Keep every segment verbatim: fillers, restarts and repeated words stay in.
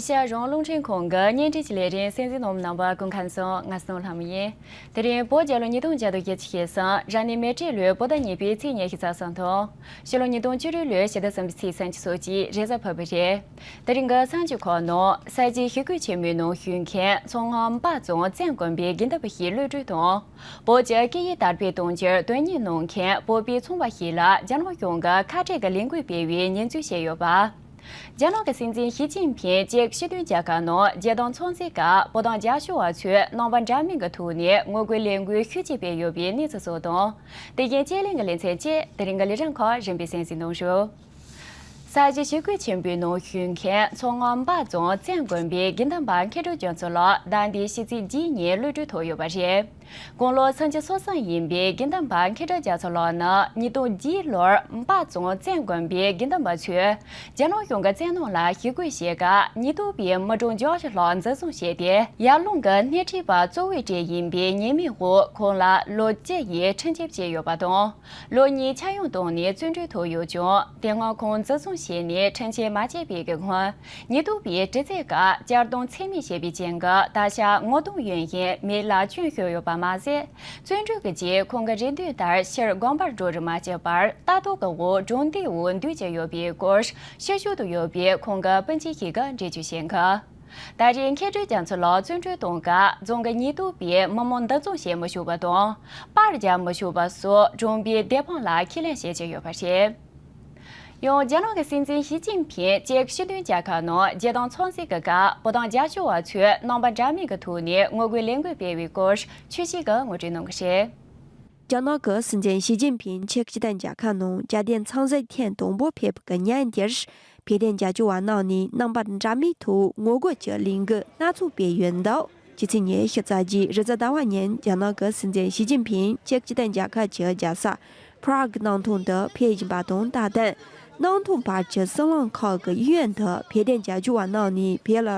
ཨེ་ཤ་ཡ་རང་དབང་རླུང་འཕྲིན་ཁང་གི་བརྙན་འཕྲིན་གྱི་ལས་རིམ་གསན་གཟིགས་གནང་མི་རྣམ་པ་སྐུ་ཁམས་བཟང་། ང་སྣང་ལྷ་མོ་ཡིན། དེ་རིང་བོད་རྒྱལ་ལོ་ཉིས་སྟོང་བརྒྱ་དང་བརྒྱད་ཅུ་གྱ་གསུམ་རབ་གནས་མེ་སྤྲེལ་ལོའི་བོད་ཟླ་གཉིས་པའི་ཚེས་ཉི་ཤུ་རྩ་གསུམ་དང་། ཕྱི་ལོ་ཉིས་སྟོང་བཅུ་དྲུག་ལོའི་ཕྱི་ཟླ་གསུམ་པའི་ཚེས་སུམ་ཅུ་སོ་གཅིག་རེས་གཟའ་ཕུར་བུ་རེད། དེ་རིང་གི་གསར་འགྱུར་ཁག་ནང་ས་བྱི་ཞི་རྒོལ་ཆེན་མོའི་ནང་ཞུགས་མཁན་མཚོ་སྔོན་འབའ་རྫོང་བཙན་དགོན་པའི་དགེ་འདུན་པ་ཞིག་གློད་གྲོལ་དང་། བོད་ཀྱི་སྐད་ཡིག་དར་སྤེལ་གཏོང་རྒྱུར་དོན་གཉེར་གནང་མཁན་བོད་པའི་ཚོང་པ་ཞིག་ལ་རྒྱ་ནག་གཞུང་གིས་ཁ་བྲལ་གྱི་ལས་འགུལ་སྤེལ་བའི་ཉེས་འཛུགས་བྱས་ཡོད་པ། རྒྱ་ནག་གི་སྲིད་འཛིན་ཞི་ཅིན་ཕིང་ཅེཀ་སྤྱི་མཐུན་རྒྱལ་ཁབ་ནང་རྒྱལ་དོན་ཚོང་རྫས་ཁག་བོད་དོན་རྒྱབ་སྐྱོར་བ་ཚོས་རྣམ་པ་འདྲ་མིན་གྱི་ཐོག་ནས་ངོ་རྒོལ་ལས་འགུལ་ཤུགས་ཆེ་སྤེལ་ཡོད་པའི་གནས་ཚུལ་སོགས་དང་། དེ་བཞིན་དཔྱད་གླེང་གི་ལེ་ཚན་བཅས་དེ་རིང་གི་ལས་རིམ་ཁག་རིམ་པས་གསན་གཟིགས་གནང་ཞུ། ས་བྱི་ཞི་རྒོལ་ཆེན་པོའི་ནང་ཞུགས་མཁན་མཚོ་སྔོན་འབའ་རྫོང་བཙན་དགོན་པའི་དགེ་འདུན་པ་མཁས་གྲུབ་རྒྱ་མཚོ་ལགས་ཟླ་འདིའི་ཕྱི་ཚེས་བརྒྱད་ཉིན་གློད་གྲོལ་ཐོབ་ཡོད་པ་རེད། དགུང་ལོ་སུམ་ཅུ་སོ་གསུམ་ཡིན་པའི་དགེ་འདུན་པ་མཁས་གྲུབ་རྒྱ་མཚོ་ལགས་ནི་ཉིས་སྟོང་བརྒྱད་ལོར་འབའ་རྫོང་བཙན་དགོན་པའི་དགེ་འདུན་པ་ཚོས་རྒྱ་ནག་གཞུང་གི་བཙན་གནོན་ལ་ཞི་རྒོལ་བྱེད་སྐབས་ཉི་ཐོག་པའི་མི་གྲངས་བརྒྱད་ཅུ་ལྷག་འཛིན་བཟུང་བྱས་ཏེ། ཡར་ཀླུང་གི་སྣེ་ཁྲིད་པ་གཙོ་བོའི་གྲས་ཡིན་པའི་ཉེས་མིང་འོག་ཁོང་ལ་ལོ་བཅུ་ཡི་ཁྲིམས་ཆད་བཅད་ཡོད་པ་དང་། ལོ་གཉིས་ཆབ་ཡོམ་བཏང་ནས་བཙོན་གྲོལ་ཐོབ་ཡོད་ཀྱང་། དེ་སྔ་ཁོང་འཛིན་བཟུང་བྱས་ནས་ཁྲིམས་ཆད་མ་བཅད་པའི་སྔོན། ཉི་ཐོག་པའི་དྲི་རྩད་སྐབས་བཅར་གཏོང་ཚད་མེད་བྱས་པའི་རྐྱེན་གྱིས་ད་ཆ་ངོ་གདོང་གཡོན་བཞིན་མེ་ལ་བཅོས་ཤོར་ཡོད་པ་མ་ཟད། བཙོན་གྲོལ་གྱི་རྗེས་ཁོང་གི་རེ་འདུན་ལྟར་ཕྱིར་དགོན་པར་འགྲོ་རུ་མ་བཅུག་པར་ལྟ་རྟོག་གི་འོག་སྒྲུང་སྡེའི་འོག་འདུས་ཀྱི་ཡོད་པའི་སྐོར་ཕྱི་ཕྱོགས་དུ་ཡོད་པའི་ཁོང་གི་སྤུན་མཆེད་ཞིག་གིས་འགྲེལ་བརྗོད་བྱེད་མཁན། ད་རེས་མཁས་གྲུབ་རྒྱ་མཚོ་ལགས་བཙོན་གྲོལ་གཏོང་སྐབས་རྫོང་གི་ཉེན་རྟོག་པས་མི་མང་འདུ་འཛོམས་བྱེད་མི་ཆོག་པ་དང་། པར་རྒྱག་མི་ཆོག་པ་སོགས་གྲོང་པའི་བདེ་དཔང་ལ་ཁས་ལེན་བྱེད་ཀྱི་ཡོད་པ་རེད། ཡང་རྒྱ་ནག་གི་སྲིད་འཛིན་ཞི་ཅིན་ཕིང་ཅེཀ་སྤྱི་མཐུན་རྒྱལ་ཁབ་ནང་རྒྱལ་དོན་ཚོང་རྫས་ཀྱི་སྐབས་བོད་དོན་རྒྱབ་སྐྱོར་བ་ཚོས་རྣམ་པ་འདྲ་མིན་གྱི་ཐོག་ནས་ངོ་རྒོལ་ལས་འགུལ་སྤེལ་བའི་སྐོར་ཆོས་སྐྱིད་ཀྱིས་ངོ་སྤྲོད་གནང་གི་རེད། རྒྱ་ནག་གི་སྲིད་འཛིན་ཞི་ཅིན་ཕིང་ཅེཀ་སྤྱི་མཐུན་རྒྱལ་ཁབ་ནང་རྒྱལ་དོན་ཚོང་རྫས་ཐེངས་དང་པོ་ཕེབས་པའི་ཉིན་དེར། བོད་དོན་རྒྱབ་སྐྱོར་བ་རྣམས་ནས་རྣམ་པ་འདྲ་མིན་ཐོག་ངོ་རྒོལ་གྱི་ལས་འགུལ་སྣ་ཚོགས་སྤེལ་ཡོད་འདུག་ཕྱི་ཚེས་ཉི་ཤུ་རྩ་བརྒྱད་རེས་གཟའ་ཟླ་བ་ཉིན་རྒྱ་ནག་གི་སྲིད་འཛིན་ཞི་ཅིན་ཕིང་ཅེཀ་སྤྱི་མཐུན་རྒྱལ་ཁབ་ཀྱི་རྒྱལ་ས་པ་རག་གནང་སྟངས་དུ་ཕེབས་བཞིན་པ་དང་། ད་ཐེངས་གནང་སྟངས་བར་གྱི་སྲིད་བློན་ཁག་གི་གཡས་གཡོན་དུ་བོད་དོན་རྒྱབ་སྐྱོར་བ་རྣམས་ནས་བོད་ལ་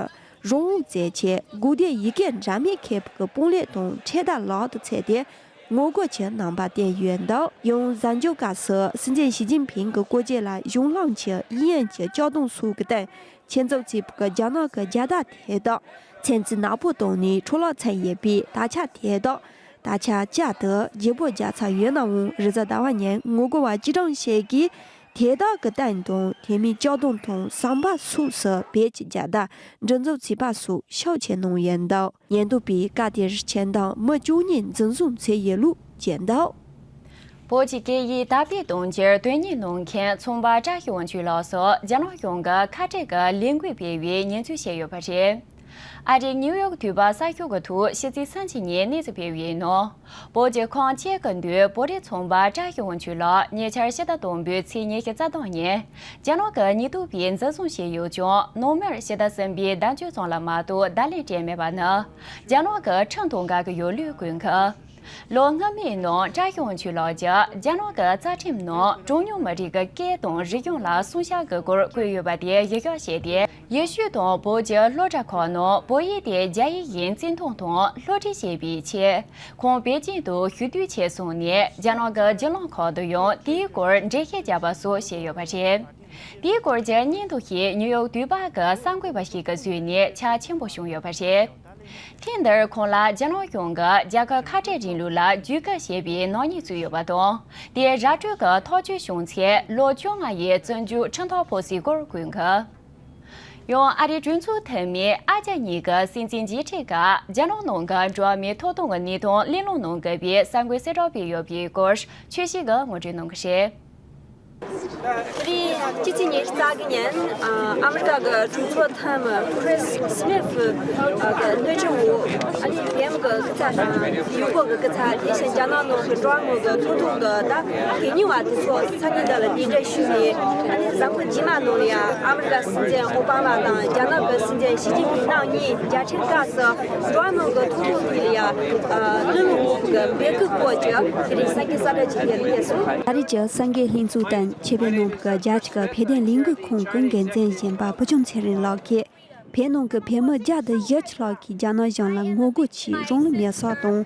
རང་དབང་བཙལ་ཆེད་དགོས་འདོད་ཡི་གེ་འདྲ་མིན་ཁེབས་ཀྱི་དཔང་ལས་དང་འཕྲེད་དར་ལག་ཏུ་འཚོལ་ཏེ། ངོ་རྒོལ་གྱི་རྣམ་པ་བསྟན་ཡོད་འདུག་ཡང་གཟའ་མཇུག་སྐབས་སུ་སྲིད་འཛིན་ཞི་ཅིན་ཕིང་གི་སྐུ་རྗེས་ལ་གཞུང་ལམ་གྱི་གཡས་གཡོན་གྱི་བཀྱག་སྡོམ་སོགས་ཀྱི་སྟེང་ཆེད་འཛུགས་བྱས་པའི་རྒྱ་ནག་གི་རྒྱལ་དར་དེ་དག་ཚོན་རྩི་ནག་པོ་བཏང་ནས་འཕྲོ་བརླག་ཚར་ཡོད་པས། དར་ཆ་དེ་དག་དར་ཆ་བསྐྱར་དུ་བརྗེ་པོ་རྒྱག་ཚར་ཡོད་ནའང་། རེས་གཟའ་ཟླ་བ་ཉིན་ངོ་རྒོལ་བ་བཅུ་གྲངས་ཤིག་གིས་དེ་དག་གི་སྟེང་དང་དེ་མིན་བཀྱག་སྡོམ་དང་ཟམ་པ་སོགས་སུ་བོད་ཀྱི་རྒྱལ་དར་འདྲེན་འཛུགས་བྱས་པ་སོགས་ཤུགས་ཆེ་གནང་ཡོད་འདུག་ཉེན་རྟོག་པས་སྐབས་དེར་ཁྱིམ་བདག་མི་བཅུ་གཉིས་འཛིན་བཟུང་བྱས་ཡོད་ལུགས་བརྗོད་འདུག་བོད་ཀྱི་སྐད་ཡིག་དར་སྤེལ་གཏོང་རྒྱུར་དོན་གཉེར་གནང་མཁན་ཚོང་པ་བཀྲ་ཤིས་དབང་ཕྱུག་ལགས་སུ་རྒྱ་ནག་གཞུང་གིས་ཁ་བྲལ་གྱི་ལས་འགུལ་སྤེལ་བའི་ཉེས་འཛུགས་བྱས་ཡོད་པ་རེད། ཨ་རིའི་ནིའུ་ཡོག་དུས་བབ་གསར་ཤོག་གི་ཐོག་ཕྱི་ཚེས་སུམ་ཅུ་ཉིན་གནས་ཚུལ་སྤེལ་བའི་ནང་། བོད་ཀྱི་ཁམས་སྐྱེ་དགུ་འདུས་བོད་རིགས་ཚོང་པ་བཀྲ་ཤིས་དབང་ཕྱུག་ལགས་ཉེ་ཆར་ཕྱི་ཟླ་དང་པོའི་ཚེས་ཉི་ཤུ་རྩ་གཅིག་ཉིན་རྒྱ་ནག་གི་ཉེན་རྟོག་པས་འཛིན་བཟུང་བྱས་ཡོད་ཀྱང་། ནང་མིར་ཕྱི་ཟླ་གསུམ་པའི་ཟླ་མཇུག་ཙམ་ལ་མ་གཏོགས་བརྡ་ལན་སྤྲད་མེད་པ་ནི་རྒྱ་ནག་གི་ཁྲིམས་དང་འགལ་གྱི་ཡོད་ལུགས་བཀོད་འདུག་ལོ་སྔོན་མའི་ནང་བཀྲ་ཤིས་དབང་ཕྱུག་ལགས་ཀྱིས་རྒྱ་ནག་གི་རྩ་ཁྲིམས་ནང་གྲངས་ཉུང་མི་རིགས་ཀྱི་སྐད་དང་རིག་གཞུང་ལ་སྲུང་སྐྱོབ་ཀྱི་སྐོར་བཀོད་ཡོད་པ་དེ་གཞི་བཞག་བྱས་ཏེ། ཡེ་ཤུ་དང་བོད་ཀྱི་སློབ་གྲྭ་ཁག་ནང་བོད་ཡིག་དེ་རྒྱ་ཡིག་བཞིན་བརྩི་མཐོང་དང་སློབ་ཁྲིད་བྱེད་པའི་ཆེད། ཁོང་པེ་ཅིང་དུ་ཞུགས་དུས་ཆེད་སོང་ནས། རྒྱ་ནག་གི་བརྒྱུད་ལམ་ཁག་ཏུ་ཡང་དེའི་སྐོར་འགྲེལ་བཤད་བརྒྱབ་པ་སོགས་བྱས་ཡོད་པ་རེད། དེའི་སྐོར་གྱི་སྙན་ཐོ་ཞིག་ནིའུ་ཡོག་དུས་བབ་ཀྱི་གསར་འགོད་པ་ཞིག་གིས་བཟོས་ནས་ཁྱབ་ཆེན་པོ་བྱུང་ཡོད་པ་རེད། ཐེངས་འདིར་ཁོང་ལ་རྒྱ་ནག་གཞུང་གིས་རྒྱལ་ཁབ་ཁ་བྲལ་རིང་ལུགས་ལ་བརྒྱུད་སྐུལ་བྱས་པའི་ནག་ཉེས་བཙུགས་ཡོད་པ་དང་། དེའི་ར་སྤྲོད་ཀྱི་ཐག་གཅོད་བྱུང་ཚེ་ལོ་བཅོ་ལྔ་ཡི་བཙོན་འཇུག་ཁྲིམས་ཐག་ཕོག་སྲིད་སྐོར་བཀོད་འདུག་ཡང་ཨ་རིའི་གྲོས་ཚོགས་འཐུས་མི་ཨ་རྒྱ་གཉིས་ཀྱི་སྲིད་འཛིན་མཇལ་འཕྲད་སྐབས་རྒྱ་ནག་ནང་གི་འགྲོ་བ་མིའི་ཐོབ་ཐང་གི་གནས་སྟངས་གླེང་སློང་གནང་དགོས་པའི་གསར་འགོད་གསལ་བསྒྲགས་སྤེལ་ཡོད་པའི་སྐོར་ཆོས་སྐྱིད་ཀྱིས་ངོ་སྤྲོད་གནང་གི་རེད། དེ་རིང་སྤྱི་ཚེས་ཉི་ཤུ་རྩ་དགུ་ཉིན་ཨ་མི་རི་ཀ་གི་གྲོས་ཚོགས་འཐུས་མི་ཁྲིས་སི་མིཐ་གི་སྣེ་ཁྲིད་འོག་ཨ་ནི་བེམ་གི་སྐུ་ཚབ་དང་ཡུ་གོ་གི་སྐུ་ཚབ། དེ་བཞིན་རྒྱ་ནག་ནང་གི་འགྲོ་བ་མི་གི་ཐོབ་ཐང་གི་ད་གལ་གནད་བ་དེ་ཚོ་ས་གནས་འདི་ལ་གདན་འདྲེན་ཞུས་ནས། ཨ་ནི་གཟའ་འཁོར་རྗེས་མ་ནང་ལ་ཡང་ཨ་མི་རི་ཀ་སྲིད་འཛིན་ཨོ་བྷ་མ་དང་རྒྱ་ནག་གི་སྲིད་འཛིན་ཞི་ཅིན་ཕིང་རྣམ་གཉིས་མཇལ་འཕྲད་སྐབས་སུ་འགྲོ་བ་མི་གི་ཐོབ་ཐང་ཐད་ལ་ཡང་ཨ་གླེང་སློང་གནང་གི་འབོད་སྐུལ་སྐོར་གྱི་དེ་རིང་གསར་འགྱུར་གསལ་བསྒྲགས་ཅིག་སྤེལ་ཡོད་སོང་། ད་རེས་ཀྱི་གསར་འགོད་ལྷན་ཚོགས་སྟེང་ཆེད་ཕེབས་གནང་བའི་རྒྱ་ཆེ་གི་བོད་དོན་ལས་འགུལ་ཁང་གི་འགན་འཛིན་གཞོན་པ་བུ་ཆུང་ཚེ་རིང་ལགས་ཀྱིས། བོད་ནང་གི་བོད་མི་བརྒྱ་དང་བཞི་བཅུ་ལྷག་གིས་རྒྱ་ནག་གཞུང་ལ་ངོ་རྒོལ་གྱིས་རང་ལུས་མེར་སྲེག་དང་།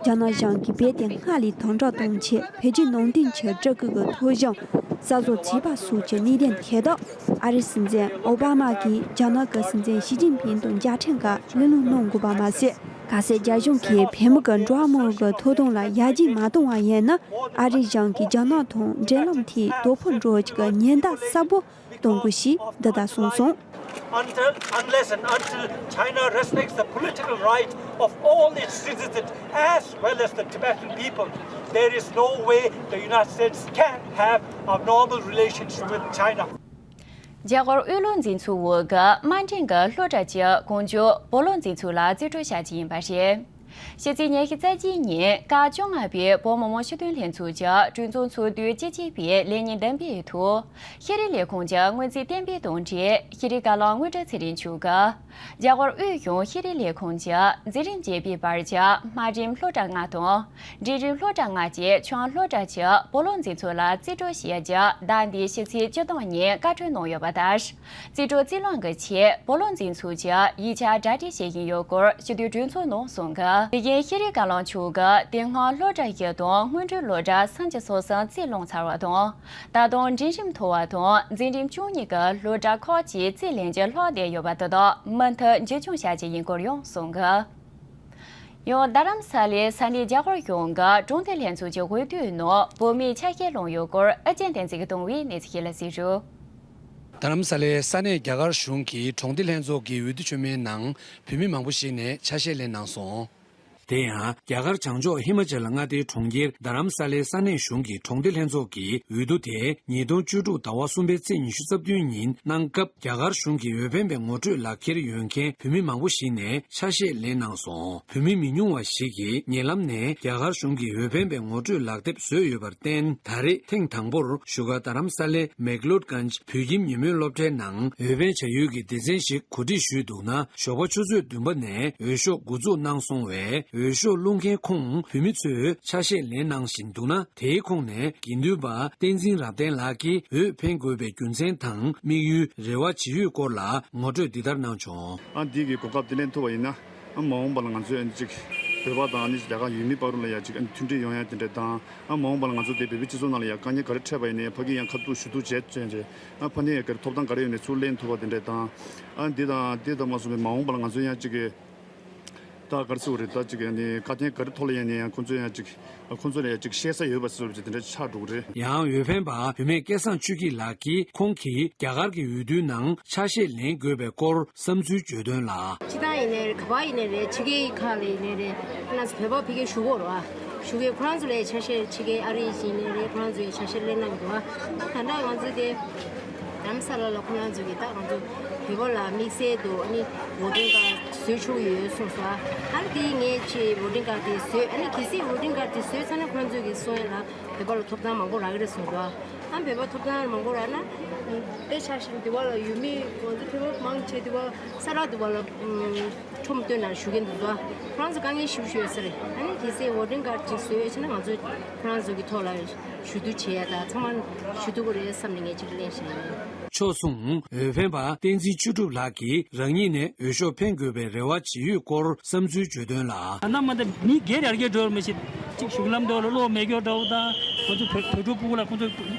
རྒྱ་ནག་གཞུང་གིས་བོད་དེ་སྔར་ལས་དམ་དྲག་གཏོང་ཆེད་བོད་བརྒྱུད་ནང་བསྟན་གྱི་སྤྲུལ་སྐུ་གི་ཐོ་གཞུང་གསར་བཟོ་བྱས་པ་སོགས་ཀྱི་གནད་དོན་དེ་དག་ཨ་རིའི་སྲིད་འཛིན་ཨོ་བྷ་མ་གིས་རྒྱ་ནག་གི་སྲིད་འཛིན་ཞི་ཅིན་ཕིང་དང་མཇལ་འཕྲད་སྐབས་གླེང་སློང་གནང་དགོས་པ་མ་ཟད། གལ་སྲིད་རྒྱ་གཞུང་གིས་བོད་མི་གི་འགྲོ་བ་མིའི་གི་ཐོབ་ཐང་ལ་ཡར་རྒྱས་མ་གཏོང་བ་ཡིན་ན། ཨ་རིའི་གཞུང་གིས་རྒྱ་ནག་དང་འབྲེལ་ལམ་དེ་དོ་ཕོག་འགྲོ་རྒྱུ་གི་ཉེན་བརྡ་གསལ་པོ་གཏོང་དགོས་ཞེས་འདི་ལྟར་གསུངས་སོང་། Until, unless and until China respects the political right of all its citizens as well as the Tibetan people, there is no way the United States can have a normal relationship with China. རྒྱ་གར་དབུས་ལུང་འཛིན་ཚོགས་འོག་གི་དམའ་འབྲིང་གི་སློབ་གྲྭ་གཅིག་གོང་ཞུས་བོད་ལུང་འཛིན་ཚོགས་ལ་རྩིས་སྤྲོད་བྱ་རྒྱུ་ཡིན་པ་རེད། ཕྱི་ཚེས་ཉི་ཤུ་རྩ་གཅིག་ཉིན་སྐབས་བཅོ་ལྔ་པའི་བོད་མི་མང་སྤྱི་འཐུས་ལྷན་ཚོགས་ཀྱི་གྲོས་ཚོགས་ཚོགས་དུས་བཅུ་གཅིག་པའི་ལས་ཉིན་བདུན་པའི་ཐོག་ཤེས་རིག་ལས་ཁུངས་ཀྱི་སྔོན་རྩིས་གཏན་འབེབས་དང་འབྲེལ། ཤེས་རིག་བཀའ་བློན་རྔུལ་སྒྲ་ཚེ་རིང་མཆོག་གིས་རྒྱ་གར་དབུས་གཞུང་ཤེས་རིག་ལས་ཁུངས་ཀྱི་འཛིན་རིམ་བརྒྱད་པའི་བར་གྱི་དམའ་རིམ་སློབ་གྲྭ་ལྔ་དང་། འབྲིང་རིམ་སློབ་གྲྭ་ལྔ་བཅས་ཆུང་སློབ་གྲྭ་གཅིག་བོད་ལུང་འཛིན་ཚོགས་ལ་རྩིས་སྤྲོད་བྱས་རྒྱུ་ཟླ་འདིའི་ཕྱི་ཚེས་བཅུ་སྟོང་ཉིན་བཀའ་འཁྲོལ་གནང་ཡོད་པ་ལྟར། རྩིས་སྤྲོད་རྩིས་ལེན་གྱི་ཆེད་བོད་ལུང་འཛིན་ཚོགས་ཀྱིས་ཡིག་ཆ་གྲ་སྒྲིག་བྱེད་བཞིན་ཡོད་སྐོར་སྤྱི་འཐུས་གྲོས་ཚོགས་ནང་གསུངས་ཀྱི། དེ་བཞིན་ཤེས་རིག་བཀའ་བློན་མཆོག་གིས་དེ་སྔ་སློབ་གྲྭ་བཞི་དང་སྔོན་འགྲོའི་སློབ་གྲྭ་སུམ་ཅུ་སོ་གསུམ་རྩིས་ལེན་ཚར་བ་དང་། ད་དུང་འབྲིང་རིམ་མཐོ་བ་དང་འཛིན་རིམ་བཅུ་གཉིས་ཀྱི་སློབ་གྲྭ་ཁག་ཅིག་རྩིས་ལེན་གྱི་ལྷག་བསྡད་ཡོད་པ་དེ་དག་མུ་མཐུད་འཛིན་སྐྱོང་བྱ་རྒྱུ་ཡིན་སྐོར་ཡང་གསུངས་ཀྱི། ཡང་རྡ་རམ་ས་ལའི་ས་གནས་རྒྱ་གར་གཞུང་གི་དྲུང་འཐུས་ལྷན་ཚོགས་ཀྱི་འོས་བསྡུའི་ནང་བོད་མིས་ཆ་ཤས་བླངས་ཡོད་སྐོར་ཨ་ཅེ་བསྟན་འཛིན་གྱིས་བཏང་བའི་གནས་ཚུལ་ཞིག་ལ་གཟིགས་རོགས། རྡ་རམ་ས་ལའི་ས་གནས་རྒྱ་གར་གཞུང་གི་དྲུང་འཐུས་ལྷན་ཚོགས་ཀྱི་འོས་བསྡུ་བྱུང་མིའི་ནང་བོད་མི་མང་པོ་ཞིག་ནས་ཆ་ཤས་ལེན་གནང་སོང་། དེ་ཡང་རྒྱ་གར་བྱང་ཕྱོགས་ཧི་མ་ཅལ་མངའ་སྡེའི་གྲོང་ཁྱེར་རྡ་རམ་ས་ལའི་ས་གནས་གཞུང་གི་དྲུང་འཐུས་ལྷན་ཚོགས་ཀྱི་འོས་བསྡུ་དེ་ཉིས་སྟོང་བཅུ་དྲུག་ཟླ་བ་གསུམ་པའི་ཚེས་ཉི་ཤུ་རྩ་བདུན་ཉིན་གནང་སྐབས། རྒྱ་གར་གཞུང་གི་འོས་འཕེན་པའི་ངོ་སྤྲོད་ལག་འཁྱེར་ཡོད་མཁན་བོད་མི་མང་པོ་ཞིག་ནས་ཆ་ཤས་ལེན་གནང་སོང་། བོད་མི་མི་ཉུང་བ་ཞིག་གིས་ཉེ་ལམ་ནས་རྒྱ་གར་གཞུང་གི་འོས་འཕེན་པའི་ངོ་སྤྲོད་ལག་དེབ་བཟོས་ཡོད་པར་བརྟེན། ད་རེས་ཐེངས་དང་པོར་བཞུགས་སྒར་རྡ་རམ་ས་ལའི་མེག་ལོར་གྷན་བོད་ཁྱིམ་ཉིན་མོའི་སློབ་གྲྭའི་ནང་འོས་འཕེན་བྱ་ཡུལ་གྱི་སྡེ་ཚན་ཞིག་གོ་སྒྲིག་ཞུས་འདུག་ན། ཞོགས་པ་ཆུ་ཚོད་བདུན་པ་ནས་འོས་ཤོག་འགོ་འཛུགས་གནང་སོང་བས། འོས་ཤོག་བླུག་མཁན་ཁོངས་བོད་མི་ཚོས་ཆ་ཤས་ལེན་གནང་བཞིན་འདུག་ན། དེའི་ཁོངས་ནས་དགེ་འདུན་པ་བསྟན་འཛིན་རབ་བརྟན་ལགས་ཀྱིས་འོས་འཕེན་དགོས་པའི་རྒྱུ་མཚན་དང་དམིགས་ཡུལ། རེ་བ་བྱེད་ཡུལ་སྐོར་ལ་ངོ་སྤྲོད་འདི་ལྟར་གནང་བྱུང་། ཨ་འདི་གི་གོ་སྐབས་དེ་ལེན་ཐུབ་པ་ཡིན་ན། ཨ་མ་འོངས་པ་ལ་ང་ཚོས་ཨ་ནི་ཅིག་བོད་པ་དང་ཨ་ནི་རྒྱ་གར་ཡུལ་མི་བར་ལ་ཡ་ཅིག་ཨ་ནི་མཐུན་སྒྲིལ་ཡོང་ཡ་དེ་འདྲ་དང་། ཨ་མ་འོངས་པ་ལ་ང་ཚོ་དེ་བོད་པའི་སྤྱི་ཚོགས་ནང་ལ་ཡ་དཀའ་ངལ་ག་རེ་འཕྲད་པ་ཡིན་ནའི་ཕ་གི་ཡང་ཁ་ཐུག་ཞུ་གཏུག་བྱས་བྱས་རྗེས། ཨ་ཕ་ནས་ཡ་ག་རེ་ཐོབ་ཐང་ག་རེ་ཡོད་ནའི་ཚུར་ལེན་ཐུབ་པ་དེ་འདྲ་དང་། ཨ་འདི་དང་འདི་ལྟ་མ་སོང་བའི་མ་འོངས་པ་ལ་ང་ཚོ་ཡང་ཅིག་གི་ད་ག་རེ་ཟེར་དགོས་རེད། ད་ཅིག་ཨ་ནི་དཀའ་རྙོག་ག་རེ་ཐོག་ལ་ཡིན་ནའི་ཡང་ཁོང་ཚོ་ཡང་ཅིག་ཁོང་ཚོ་ལ་ཡང་ཅིག་བཤད་ས་ཡོད་པ་བཟོ་འདྲ་དེ་འདྲ་ཆགས་འགྲོ་གི་རེད། ཡང་འོས་འཕེན་པ་བུད་མེད་སྐལ་བཟང་ཆོས་སྐྱིད་ལགས་ཀྱིས་ཁོང་གིས་རྒྱ་གར་གྱི་འོས་བསྡུའི་ནང་ཆ་ཤས་ལེན་དགོས་པའི་སྐོར་བསམ་ཚུལ་བརྗོད་དོན་ལ། སྤྱི་བཏང་ཡིན་ནའི་རེད། ག་པར་ཡིན་ནའི་རེད། ཕྱི་རྒྱལ་ཁག་ལ་ཡིན་ནའི་རེད། ཁོ་རང་ཚོ་བོད་པ་ཕ་གིར་བཞུགས་ཡོད་རེད་བ། བཞུགས་ཡོད། ཁོ་རང་ཚོ་ལ་ཆ་ཤས། ཕྱི་རྒྱལ་ཨ་རི་ཡིན་ནའི་རེད། ཁོ་རང་ཚོ་ལ་ཆ་ཤས་ལེན་གནང་གི་འདུག་བ། ད་ལྟ་ང་ཚོ་དེ་རྡ་རམ་ས་ལ་ལ་ཁོ་རང་ཚོ་གིས་ད་ང་ཚོ་བོད་པ་ལ་དམིགས་བསལ་དུ་ཨ་ནི་བྷོ་ཊིང་ཀཱཌ་བཟོ་ཆོག་ཡོད་གསུངས་སོང་། ཨ་ནི་དེ་ངས་ཅིག་བྷོ་ཊིང་ཀཱཌ་དེ་བཟོས། ཨ་ནི་གལ་སྲིད་བྷོ་ཊིང་ཀཱཌ་དེ་བཟོས་ཚར་ན་ཁོ་རང་ཚོ་གིས་གསུང་ཡ་ལ་བོད་པ་ལ་ཐོབ་ཐང་མང་པོ་རག་གི་རེད་གསུངས་འདུག་ཨ་བོད་པ་ཐོབ་ཐང་མང་པོ་རག་ན། དཔེ་ཆ་བཞག་ན་དེ་བ་ལ་ཡུལ་མི་ང་ཚོ་བོད་པ་མང་ཆེ་དེ་བ་ས་ར་དེ་བ་ལ་ཁྲོམ་སྟོན་ནང་བཞུགས་མཁན་འདུག་ད་ཁོ་རང་ཚོ་དཀའ་ངལ་ཞེ་པོ་ཞིག་ཡོད་ས་རེད། ཨ་ནི་གལ་སྲིད་བྷོ་ཊིང་ཀཱཌ་ཅིག་བཟོས་ཡོད་ཕྱིན་ན་ང་ཚོ་ཁོ་རང་ཚོ་གི་ཐོག་ལ་ཞུ་གཏུག་བྱེད་ཡ་དང་ཚང་མ་ཞུ་གཏུག་གི་རེད་བསམ་ནས་ངས་ཅིག་གླེང་བཞིན་ཡོད། ཕྱོགས་མཚུངས་འོས་འཕེན་པ་བསྟན་འཛིན་ཆོས་གྲུབ་ལགས་ཀྱིས་རང་ཉིད་ནས་འོས་ཤོག་འཕེན་དགོས་པའི་རེ་བ་བྱེད་ཡུལ་སྐོར་བསམ་ཚུལ་བརྗོད་དོན་ལ། ད་ནང་མ་ད་མི་སྒེར་ཡར་རྒྱས་འགྲོ་བར་མི་བྱེད། གཅིག་གཞུང་ལམ་དུ་ལ་གློག་མེད་རྒྱུ་འདྲ་བོ་དང་། ང་ཚོ་བོད་བོད་ཕྲུག་སྤུ་གུ་ལ་ཁོང་ཚོ་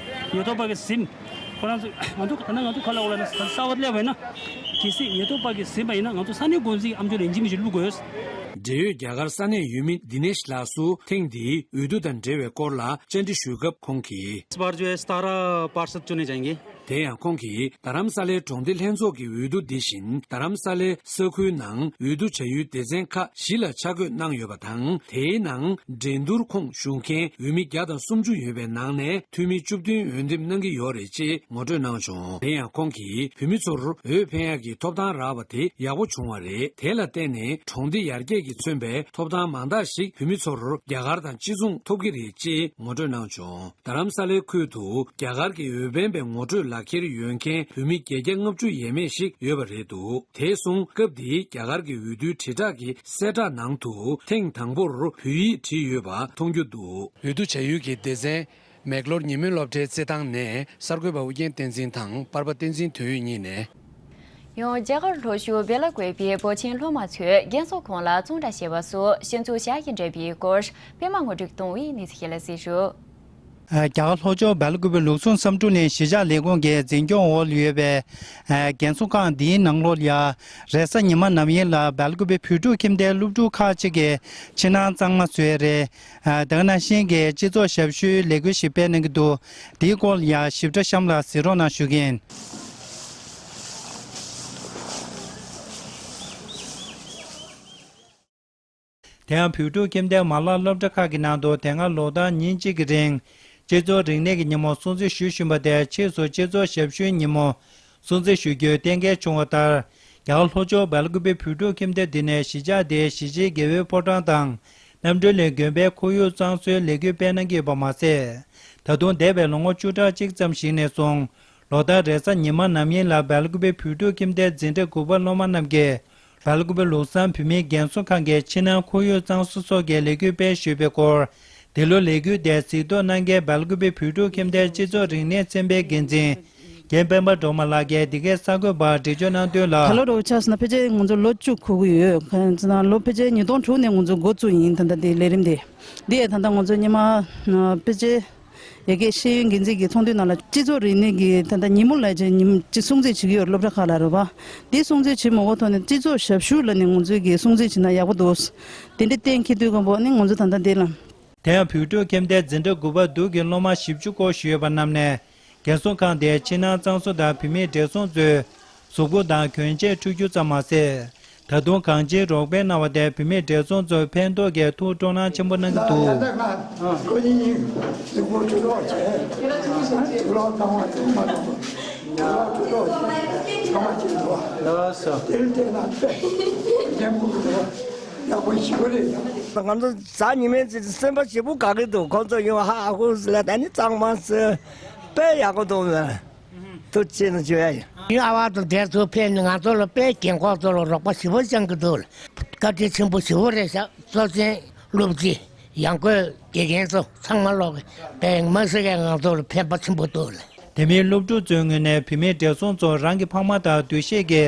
ཉེན་རྟོག་པ་གིས་ཟིན། ཁོ་རང་ཚོ་ང་ཚོ་ད་ནང་ང་ཚོ་ཁ་ལ་འོ་ལ་ན་གསར་པ་སླེབས་པ་ཡིན་ན། གལ་སྲིད་ཉེན་རྟོག་པ་གིས་ཟིན་པ་ཡིན་ན་ང་ཚོ་ས་གནས་འགོ་འཛིན་གྱི་ཨ་མཆོག་ལ་ཡིན་གཅིག་མིན་གཅིག་བླུག་དགོས། འབྲེལ་ཡོད་རྒྱ་གར་ས་གནས་ཡུལ་མི་དི་ནེཤ་ལགས་སུ་ཐེངས་འདིའི་འོས་བསྡུ་དང་འབྲེལ་བའི་སྐོར་ལ་བཅར་འདྲི་ཞུས་སྐབས་ཁོང་གིས། इस बार जो है सतारह पार्षद चुने जाएंगे। དེ་ཡང་ཁོང་གིས་རྡ་རམ་ས་ལའི་གྲོང་སྡེ་ལྷན་ཚོགས་ཀྱི་འོས་བསྡུ་འདི་བཞིན་རྡ་རམ་ས་ལའི་ས་ཁུལ་ནང་འོས་བསྡུ་བྱ་ཡུལ་སྡེ་ཚན་ཁག་བཞི་ལ་ཆ་བགོས་གནང་ཡོད་པ་དང་། དེའི་ནང་འགྲན་བསྡུར་ཁོངས་ཞུགས་མཁན་འོས་མི་བརྒྱ་དང་སུམ་ཅུ་ཡོད་པའི་ནང་ནས་འཐུས་མི་བཅུ་བདུན་འོས་འདེམས་གནང་གི་ཡོད་རེད་ཅེས་ངོ་སྤྲོད་གནང་བྱུང་། དེ་ཡང་ཁོང་གིས་བོད་མི་ཚོར་འོས་འཕེན་ཡག་གི་ཐོབ་ཐང་རག་པ་དེ་ཡག་པོ་བྱུང་བ་རེད། དེ་ལ་བརྟེན་ནས་གྲོང་སྡེ་ཡར་རྒྱས་ཀྱིས་མཚོན་པའི་ཐོབ་ཐང་མང་དག་ཞིག་བོད་མི་ཚོར་རྒྱ་གར་དང་གཅིག་མཚུངས་ཐོབ་ཀྱི་རེད་ཅེས་ངོ་སྤྲོད་གནང་བྱུང་། རྡ་རམ་ས་ལའི་ཁུལ་དུ་རྒྱ་གར་གྱི་འོས་འཕེན་པའི་ངོ་སྤྲོད་ལག་འཁྱེར་ཡོད་མཁན་བོད་མི་བརྒྱད་བརྒྱ་ལྔ་བཅུ་ཡས་མས་ཤིག་ཡོད་པ་རེད་འདུག་དེ་སོང་སྐབས་འདིའི་རྒྱ་གར་གྱི་འོས་བསྡུའི་དྲིལ་བསྒྲགས་ཀྱི་གསལ་བསྒྲགས་ནང་དུ་ཐེངས་དང་པོར་བོད་ཡིག་བྲིས་ཡོད་པ་མཐོང་རྒྱུ་འདུག་འོས་བསྡུ་བྱ་ཡུལ་གྱི་སྡེ་ཚན་མེག་ལོར་ཉིན་མོའི་སློབ་གྲྭའི་རྩེད་ཐང་ནས་གསར་འགོད་པ་ཨུ་རྒྱན་བསྟན་འཛིན་དང་པར་པ་བསྟན་འཛིན་དོན་ཡོད་གཉིས་ནས། ཡང་རྒྱ་གར་ལྷོ་ཕྱོགས་སྦེ་ལ་ཀོས་པའི་བོད་ཆེན་སློབ་མ་ཚོས་རྒན་གསོ་ཁང་ལ་གཙང་སྦྲ་བྱས་པ་སོགས་སྤྱི་ཚོགས་བྱ་ཡི་འབྲེལ་བའི་སྐོར་པད་མ་དངོས་གྲུབ་གཏོང་བའི་གནས་ཚུལ་ཞིག་ལ་གཟིགས་ཞུ། རྒྱ་གར་ལྷོ་ཕྱོགས་སྦེལ་ཀུ་པེ་ལུགས་ཟུང་བསམ་འགྲུབ་གླིང་གཞིས་ཆགས་ལས་ཁུངས་ཀྱི་འཛིན་སྐྱོང་འོག་ཡོད་པའི་རྒན་གསོ་ཁང་འདིའི་ནང་ལོགས་ལ་རེས་གཟའ་ཉི་མ་ནམ་ཡིན་ལ་སྦེལ་ཀུ་པེ་བོད་ཕྲུག་ཁྱིམ་སྡེའི་སློབ་ཕྲུག་ཁག་ཅིག་གིས་ཕྱི་ནང་གཙང་མ་བཟོས་རེད། དེ་ནང་བཞིན་གྱི་སྤྱི་ཚོགས་ཞབས་ཞུའི་ལས་འགུལ་ཞིག་སྤེལ་གནང་གི་འདུག་འདིའི་སྐོར་ལ་ཞིབ་ཕྲ་གཤམ་ལ་གཟིགས་རོགས་གནང་ཞུ་གི་ཡིན། དེ་ཡང་བོད་ཕྲུག་ཁྱིམ་སྡེ་མ་ལག་སློབ་གྲྭ་ཁག་གི་ནང་དུ་དེ་སྔ་ལོ་ལྟར་ཉིན་གཅིག་གི་རིང་སྤྱི་ཚོགས་རིག་གནས་ཀྱི་ཉིན་མོ་སྲུང་བརྩི་ཞུ་བཞིན་པ་དེ་ཕྱིས་སུ་སྤྱི་ཚོགས་ཞབས་ཞུའི་ཉིན་མོ་སྲུང་བརྩི་ཞུ་རྒྱུ་གཏན་འཁེལ་བྱུང་བ་ལྟར། རྒྱ་གར་ལྷོ་ཕྱོགས་སྦེལ་ཀུ་པེ་བོད་ཕྲུག་ཁྱིམ་སྡེ་འདི་ནས་གཞིས་ཆགས་དེའི་གཞིས་བྱེས་དགེ་འོས་ཕོ་བྲང་དང་། རྣམ་གྲོལ་གླིང་དགོན་པའི་ཁོར་ཡུག་གཙང་བཟོའི་ལས་འགུལ་སྤེལ་གནང་གི་ཡོད་པ་མ་ཟད། ད་དུང་འདས་པའི་ལོ་ངོ་བཅུ་ཕྲག་གཅིག་ཙམ་ཞིག་ནས་བཟུང་། ལོ་ལྟར་རེས་གཟའ་ཉི་མ་ནམ་ཡིན་ལ་སྦེལ་ཀུ་པེ་བོད་ཕྲུག་ཁྱིམ་སྡེའི་འཛིན་གྲྭ་དགུ་པ་སློབ་མ་རྣམས་ཀྱིས། སྦེལ་ཀུ་པེ་ལུགས་བཟང་བོད་མིའི་རྒན་གསོ་ཁང་གི་ཕྱི་ནང་ཁོར་ཡུག་གཙང་བཟོ་སོགས་ཀྱི་ལས་འགུལ་སྤེལ་ཞུས་པའི་སྐོར། འདི་ལོ་ལས་འགུལ་དེ་གཟིགས་རྟོག་གནང་མཁན་སྦེལ་ཀུ་པེ་བོད་ཕྲུག་ཁྱིམ་སྡེའི་སྤྱི་ཚོགས་རིག་གནས་ཚན་པའི་འགན་འཛིན། རྒན་སྤེན་པ་སྒྲོལ་མ་ལགས་ཀྱིས་འདི་གའི་གསར་འགོད་པར་འགྲེལ་བརྗོད་གནང་དོན་ལ། ད་ལོ་རུ་ཆགས་སོང་ན་ཕལ་ཆེར་ང་ཚོ་ལོ་བཅུ་འཁོར་གྱི་ཡོད། གང་ཡིན་ཟེར་ན་ལོ་ཕལ་ཆེར་ཉིས་སྟོང་དྲུག་ནས་ང་ཚོ་འགོ་བཙུགས་ཡིན། ད་ལྟ་འདི་ལས་རིམ་འདི། འདི་ཡང་ད་ལྟ་ང་ཚོ་སྔོན་མ་ཕལ་ཆེར་ཡ་གི་ཤེས་ཡོན་འགན་འཛིན་གྱི་ཚོགས་འདུའི་ནང་ལ་སྤྱི་ཚོགས་རིག་གནས་ཀྱི་ད་ལྟ་ཉིན་མོ་ལ་ཅིག་ཉིན་ཅིག་སྲུང་བརྩི་བྱེད་ཀྱི་ཡོད། སློབ་གྲྭ་ཁག་ལ་རེད་པ། འདི་སྲུང་བརྩི་བྱེད་མ་དགོས་ཐོག་ནས་སྤྱི་ཚོགས་ཞབས་ཞུ་ལ་ནི་ང་ཚོས་ཀྱི་སྲུང་བརྩི་བྱེད་ན་ཡག་པོ་འདུག་དེ་འདྲ་གཏན་འཁེལ་དུས་སྐབས་པོ་ནི་ང་ཚོ་ད་ལྟ་འདི་ལ། དེ་ཡང་བོད་ཕྲུག་ཁྱིམ་སྡེ་འཛིན་གྲྭ་དགུ་པ་འདུག་གི་སློབ་མ་བཞི་བཅུ་སྐོར་ཞིག་ཡོད་པ་རྣམས་ནས། རྒན་གསོ་ཁང་དེའི་ཕྱི་ནང་གཙང་བཟོ་དང་བུད་མེད་བགྲེས་སོང་ཚོའི་གཟུགས་པོ་དང་གྱོན་ཆས་འཁྲུད་རྒྱུ་ཙམ་མ་ཟད། ད་དུང་གང་ཅིའི་རོགས་ཕན་གནང་བ་དེ་བུད་མེད་བགྲེས་སོང་ཚོར་ཕན་ཐོགས་ཀྱི་ཐུགས་སྤྲོ་སྣང་ཆེན་པོ་གནང་གི་འདུག་ང་ཚོ་གཟའ་ཉི་མའི་ཚེ་སེམས་པ་ཞེ་པོ་དགའ་གི་འདུག་ཁོང་ཚོ་ཡོང་ཧ་ཧ་ཧུ་ལ་ད་ནི་གཙང་མ་ཟེར་དཔེ་ཡག་པོ་འདུག་ཐུགས་རྗེ་ཆེ་ནས་བརྗོད་ཡ་ཡིན། ཡུལ་ཨ་བ་དང་དེ་ཚོ་ཕེབས་ནས་ང་ཚོ་ལ་དཔེ་རྒན་འཁོགས་ཚོ་ལ་རོགས་པ་ཞེ་པོ་བྱེད་ཀྱི་འདུག་བཀའ་དྲིན་ཆེན་པོ་ཞེ་པོ་རེད་ཤག་གཙོ་ཆེན་སློབ་སྤྱི་ཡང་སྒོས་དགེ་རྒན་ཚོ་ཚང་མ་ལོག་དཔེ་མ་སྲིད་ཀྱི་ང་ཚོ་ལ་ཕན་པ་ཆེན་པོ་འདུག་དེ་མིན་སློབ་ཕྲུག་ཚོའི་ངོས་ནས་བུད་མེད་བགྲེས་སོང་ཚོ་རང་གི་ཕ་མ་དང་འདུ་ཤེས་ཀྱི་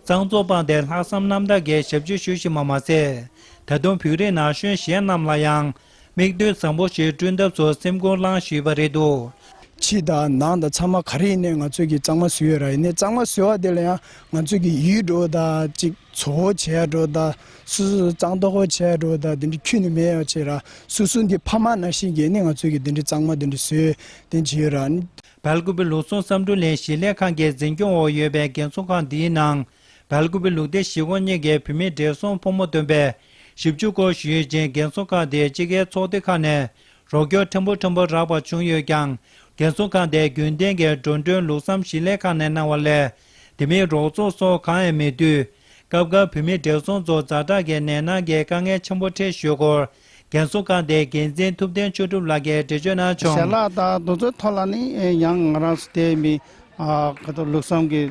གཙང་བཙོག་སྤངས་ཏེ་ལྷག་བསམ་རྣམ་དག་གིས་ཞབས་ཕྱི་ཞུ་བཞིན་པ་མ་ཟད། ད་དུང་བོད་རིགས་ན་གཞོན་གཞན་རྣམས་ལ་ཡང་། མིག་ལྟོས་བཟང་པོ་ཞིག་བསྐྲུན་ཐབས་སུ་སེམས་ཁུར་བླངས་ཞུས་པ་རེད་འདུག་ཕྱི་དང་ནང་དང་ཚང་མ་ག་རེ་ཡིན་ནའི་ང་ཚོས་ཀྱི་གཙང་མ་བཟོས་ཡོད་ར། ཡིན་ནའི་གཙང་མ་བཟོས་པ་དེ་ལ་ཡང་ང་ཚོས་ཀྱི་ཡུལ་འགྲོ་དང་ཅིག་བཟོ་བོ་བྱས་འགྲོ་དང་སོ་སོ་གཙང་ཏོག་པོ་བྱས་འགྲོ་དང་དེ་འདྲ་ཁྱོན་ནས་མེད་ཡོད་བྱས་ར། སོ་སོ་འདི་ཕ་མ་ནང་བཞིན་གྱི་ནི་ང་ཚོས་ཀྱི་དེ་འདྲ་གཙང་མ་དེ་འདྲ་བཟོས་དེ་བྱས་ཡོད་ར། སྦེལ་ཀུ་པེ་ལུགས་ཟུང་བསམ་འགྲུབ་གླིང་གཞིས་ལས་ཁང་གི་འཛིན་སྐྱོང་འོག་ཡོད་པའི་རྒན་གསོ་ཁང་འདིའི་ནང་། སྦེལ་ཀུ་པེ་ལུགས་བདེ་གཞིས་ཁོངས་གཉིས་ཀྱི་བུད་མེད་བགྲེས་སོང་ཕོ་མོ་བསྡོམས་པས་བཞི་བཅུ་སྐོར་ཞིག་ཡོད་ཅིང་། རྒན་གསོ་ཁང་དེའི་དཔྱིད་ཀའི་ཚོགས་སྡེ་ཁག་ནས་རོགས་སྐྱོར་ཕྲན་བུ་ཕྲན་བུ་རག་པ་བྱུང་ཡོད་ཀྱང་། རྒན་གསོ་ཁང་དེའི་རྒྱུན་ལྡན་གྱི་འགྲོ་གྲོན་ལུགས་བསམ་གཞིས་ལས་ཁང་ནས་གནང་བ་ལས། དེ་མིན་རོགས་ཚོགས་སོགས་གང་ཡང་མེད་དུས། སྐབས་འགར་བུད་མེད་བགྲེས་སོང་ཚོ་ཛ་དྲག་གི་ནད་མནར་གྱི་དཀའ་ངལ་ཆེན་པོ་འཕྲད་ཡོད་སྐོར། རྒན་གསོ་ཁང་དེའི་འགན་འཛིན་ཐུབ་བསྟན་ཆོས་གྲུབ་ལགས་ཀྱིས་འགྲེལ་བརྗོད་གནང་བྱུང་། ཞལ་ལག་དང་དེ་ཚོའི་ཐོག་ལ་ནི་ཡང་ང་རང་ཚོ་དེ་མི་ཨ་ག་ཚོད་ལུགས་བསམ་གྱི་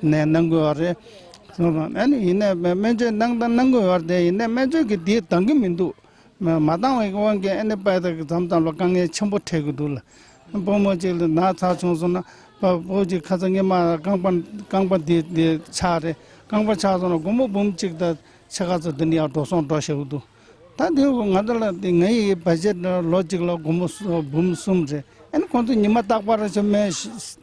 ནད་གནང་དགོས་པ་རེད། ཨ་ནི་ཡིན་ནའི་སྨན་བཅོས་གནང་དང་གནང་དགོས་པ་རེད། ཡིན་ནའི་སྨན་བཅོས་ཀྱི་དེ་འདང་གི་མི་འདུག་མ་མ་འདང་བའི་དབང་གིས་ཨ་ནི་དཔེ་དེ་མཚམས་མཚམས་ལ་དཀའ་ངལ་ཆེན་པོ་འཕྲད་ཀྱི་འདུག་ལ། སྤོ་རྨོ་གཅིག་ལ་ན་ཚ་བྱུང་སོང་ན་སྤོ་གཅིག་ཁ་སང་ཉི་མ་རྐང་པ་རྐང་པ་འདི་འདི་ཆག་རེད། རྐང་པ་ཆག་སོང་ན་སྒོར་མོ་འབུམ་གཅིག་དང་ཕྱེད་ཀ་ཙམ་འདི་ནས་ཡར་འགྲོ་སོང་འགྲོ་བཞག་གི་འདུག་ད་འདི་ང་ཚོ་ལ་འདི་ང་ཡི་བ་ཇེཊ་ལོ་གཅིག་ལ་སྒོར་མོ་སུ་འབུམ་གསུམ་རེད། ཨ་ནི་ཁོང་ཚོ་ཉི་མ་རྟག་པར་ཆོ་སྨན་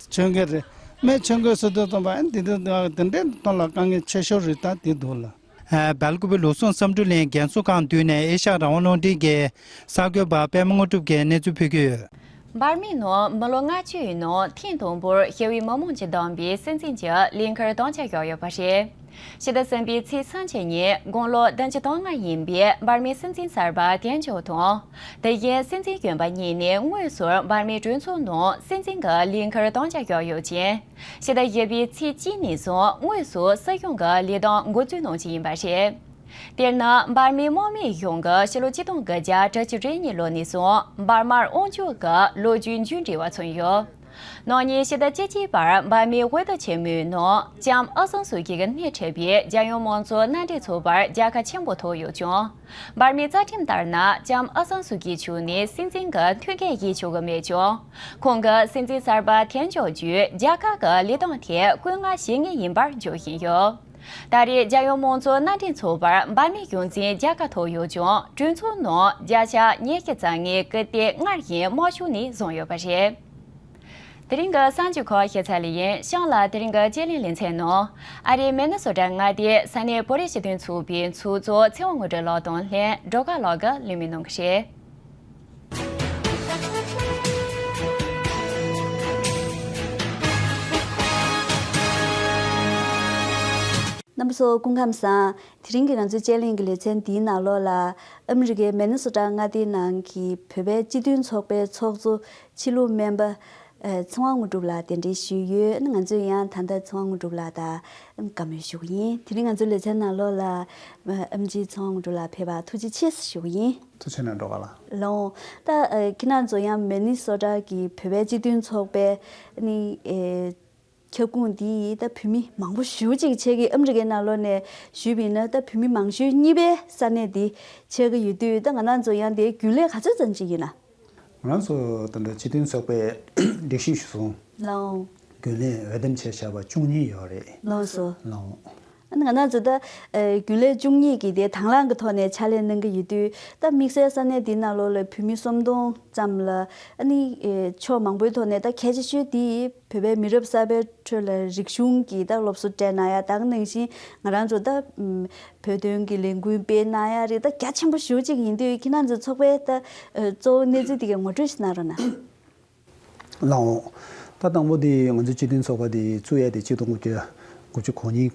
མཆོད་མཁན་རེད། སྨན་མཆོད་མཁན་སུ་དེ་ཙམ་པ་ཨ་ནི་འདི་འདི་འདི་འདྲའི་ཐོག་ལ་དཀའ་ངལ་ཆེ་ཤོས་རེད། ད་འདི་འདུག་ལ། སྦེལ་ཀུ་པེ་ལུགས་ཟུང་བསམ་འགྲུབ་གླིང་རྒན་གསོ་ཁང་མདུན་ནས་ཨེ་ཤ་ཡ་རང་དབང་རླུང་འཕྲིན་གྱི་གསར་འགོད་པ་པད་མ་དངོས་གྲུབ་ཀྱིས་གནས་ཚུལ་ཕུལ་གྱི་ཡོད། འབར་མའི་ནང་མི་ལོ་ལྔ་བཅུའི་ནང་ཐེངས་དང་པོར་ཞི་བའི་མི་མང་གིས་བདམས་པའི་སྲིད་འཛིན་གྱི་ལས་འཁུར་དམ་བཅའ་བཞག་ཡོད་པ་རེད། ཕྱི་ཟླ་གསུམ་པའི་ཚེས་སུམ་ཅུ་ཉིན་དགུང་ལོ་བདུན་ཅུ་དོན་ལྔ་ཡིན་པའི་འབར་མའི་སྲིད་འཛིན་གསར་པ་ཏན་ཅོ་དང་། དེ་བཞིན་སྲིད་འཛིན་གཞོན་པ་གཉིས་ནས་དངོས་སུ་འབར་མའི་གྲོས་ཚོགས་ནང་སྲིད་འཛིན་གྱི་ལས་འཁུར་དམ་བཅའ་བཞག་ཡོད་ཅིང་། ཕྱི་ཟླ་བཞི་པའི་ཚེས་གཅིག་ནས་བཟུང་དངོས་སུ་སྲིད་གཞུང་གི་ལས་དོན་འགོ་འཛུགས་གནང་རྒྱུ་ཡིན་པ་རེད། དེར་ན་འབར་མའི་དམག་མིའི་གཞུང་གིས་ཕྱི་ལོ་ཆིག་སྟོང་དགུ་བརྒྱ་དྲུག་ཅུ་རེ་གཉིས་ལོ་ནས་བཟུང་འབར་མར་དབང་བསྒྱུར་གྱི་ལོ་རྒྱུས་མཇུག་སྒྲིལ་བ་མཚོན་ཡོད། ནག་ཉིན་ཕྱི་ཟླ་བཅུ་གཅིག་པར་འབར་མའི་དབུས་གཏོང་ཆེན་མོའི་ནང་ལྕམ་ཨ་སང་སུའུ་ཀི་གི་སྣེ་ཁྲིད་པའི་རྒྱལ་ཡོངས་མང་གཙོ་མནའ་འབྲེལ་ཚོགས་པར་རྒྱལ་ཁ་ཆེན་པོ་ཐོབ་ཡོད་ཀྱང་། འབར་མའི་རྩ་ཁྲིམས་ལྟར་ན་ལྕམ་ཨ་སང་སུའུ་ཀི་མཆོག་ནི་སྲིད་འཛིན་གྱི་ཐུགས་འགན་བཞེས་ཆོག་གི་མེད་ཀྱང་། ཁོང་གིས་སྲིད་འཛིན་གསར་པ་འཐེན་འཇོག་བརྒྱུད་རྒྱལ་ཁབ་ཀྱི་ལས་དོན་ཐད་བཀོད་མངགས་བྱེད་ངེས་ཡིན་པར་འཇོག་བཞིན་ཡོད། ད་རེས་རྒྱལ་ཡོངས་མང་གཙོ་མནའ་འབྲེལ་ཚོགས་པར་འབར་མའི་གཞུང་འཛིན་རྒྱལ་ཁ་ཐོབ་ཡོད་ཀྱང་། གྲོས་ཚོགས་ནང་བརྒྱ་ཆ་ཉི་ཤུ་རྩ་ལྔའི་ཀི་རྟི་སྔར་བཞིན་དམར་ཤོག་ནས་བཟུང་ཡོད་པ་རེད། དེ་རིང་གི་གསར་འགྱུར་ཁག་ཞིབ་ཚགས་ལ་ཡིན་ཤང་ལ། དེ་རིང་གི་དཔྱད་གླེང་ལེ་ཚན་ནང་ཨ་རིའི་མི་ནི་སོ་ཊ་མངའ་སྡེའི་ས་གནས་བོད་རིགས་སྤྱི་མཐུན་ཚོགས་པའི་ཚོགས་གཙོ་ཚེ་དབང་དངོས་གྲུབ་ལགས་དང་ལྷན་སྒྲོལ་དཀར་ལགས་ཀྱིས་གླེང་མོལ་གནང་གི་རེད། རྣམ་པ་ཚོ་སྐུ་ཁམས་བཟང་། དེ་རིང་གི་ང་ཚོའི་དཔྱད་གླེང་གི་ལེ་ཚན་འདིའི་ནང་ལོགས་ལ། ཨ་མི་རི་ཀའི་མི་ནི་སོ་ཊ་མངའ་སྡེའི་ནང་གི་བོད་པའི་སྤྱི་མཐུན་ཚོགས་པའི་ཚོགས་གཙོ་ཕྱི་ལུགས་སྨན་པ། ཨ། ཚེ་དབང་དངོས་གྲུབ་ལགས་གདན་འདྲེན་ཞུས་ཡོད། ང་ཚོས་ཡང་ད་ལྟ་ཚེ་དབང་དངོས་གྲུབ་ལགས་དང་བཀའ་མོལ་ཞུ་གི་ཡིན། དེ་རིང་ང་ཚོའི་ལེ་ཚན་ནང་ལོགས་ལ། ཨ་མཆོག་ཚེ་དབང་དངོས་གྲུབ་ལགས་ཕེབས་པར་ཐུགས་རྗེ་ཆེ་ཞུ་གི་ཡིན། ཐུགས་རྗེ་གནང་སྒྲོལ་དཀར་ལགས། ལགས་འོང་། ད་ཨ་ཁྱེད་རང་ཚོ་ཡང་མི་ནི་སོ་ཊ་གི་བོད་པའི་སྤྱི་མཐུན་ཚོགས་པའི་ནི་ཨེ། ཁྱབ་ཁོངས་འདི་ད་བོད་མི་མང་པོ་ཞེ་པོ་ཅིག་ཆགས་ཀྱི། ཨ་མི་རི་ཀའི་ནང་ལོགས་ནས་ཞུས་པ་ཡིན་ན་ད་བོད་མི་མང་ཤོས་གཉིས་པའི་ས་གནས་འདི་ཆགས་ཀྱི་ཡོད་དུས། ད་ང་རང་ཚོ་ཡང་དེའི་རྒྱུན་ལས་ག་ཚོད་ཙམ་ཅིག་ཡིན་ན། ང་རང་ཚོ་ད་ལྟ་སྤྱི་མཐུན་ཚོགས་པའི་སྒྲིག་གཞི་གཞིར་བཟུང་། ལགས་འོང་། རྒྱུན་ལས་འོས་འདེམས་བྱས་བཞག་པ་བཅུ་གཉིས་ཡོད་རེད། ལགས་སོ། ལགས་འོང་། ཨ་ནི་ང་རང་ཚོ་ད་ཨ་རྒྱུན་ལས་བཅུ་གཉིས་ཀྱིས་དེ་དང་བླངས་ཀྱི་ཐོག་ནས་ཕྱག་ལས་གནང་གི་ཡོད་དུས། ད་དམིགས་བསལ་ས་གནས་འདིའི་ནང་ལོགས་ལ་བོད་མི་སུམ་སྟོང་ཙམ་ལ། ཨ་ནི་ཨེ་ཕྱོགས་མང་པོའི་ཐོག་ནས་ད་གལ་ཆེ་ཤོས་དེ་བོད་པའི་མི་རབས་གསར་པའི་ཁྲོད་ལ་རིག་གཞུང་གི་ད་སློབ་གསོ་སྤྲད་གནང་ཡ། ད་ག་ནང་བཞིན་ང་རང་ཚོ་ད་ཨམ་བོད་དོན་གྱི་ལས་འགུལ་སྤེལ་གནང་ཡ་རེད། ད་རྒྱ་ཆེན་པོ་ཞེ་པོ་ཅིག་ཡིན་དུས། ཁྱེད་རང་ཚོའི་ཚོགས་པའི་ད་ཨ་གཙོ་བོ་གནས་ཚུལ་དེ་གའི་ངོ་སྤྲོད་ཞིག་གནང་རོགས་གནང་། ལགས་འོང་། ད་དང་པོ་དེ་ང་ཚོའི་སྤྱི་མཐུན་ཚོགས་པ་དེ་བཙུགས་ཡས་དེ་གཅིག་སྟོང་དགུ་བརྒྱ་དགུ་བཅུ་གོ་གཉིས་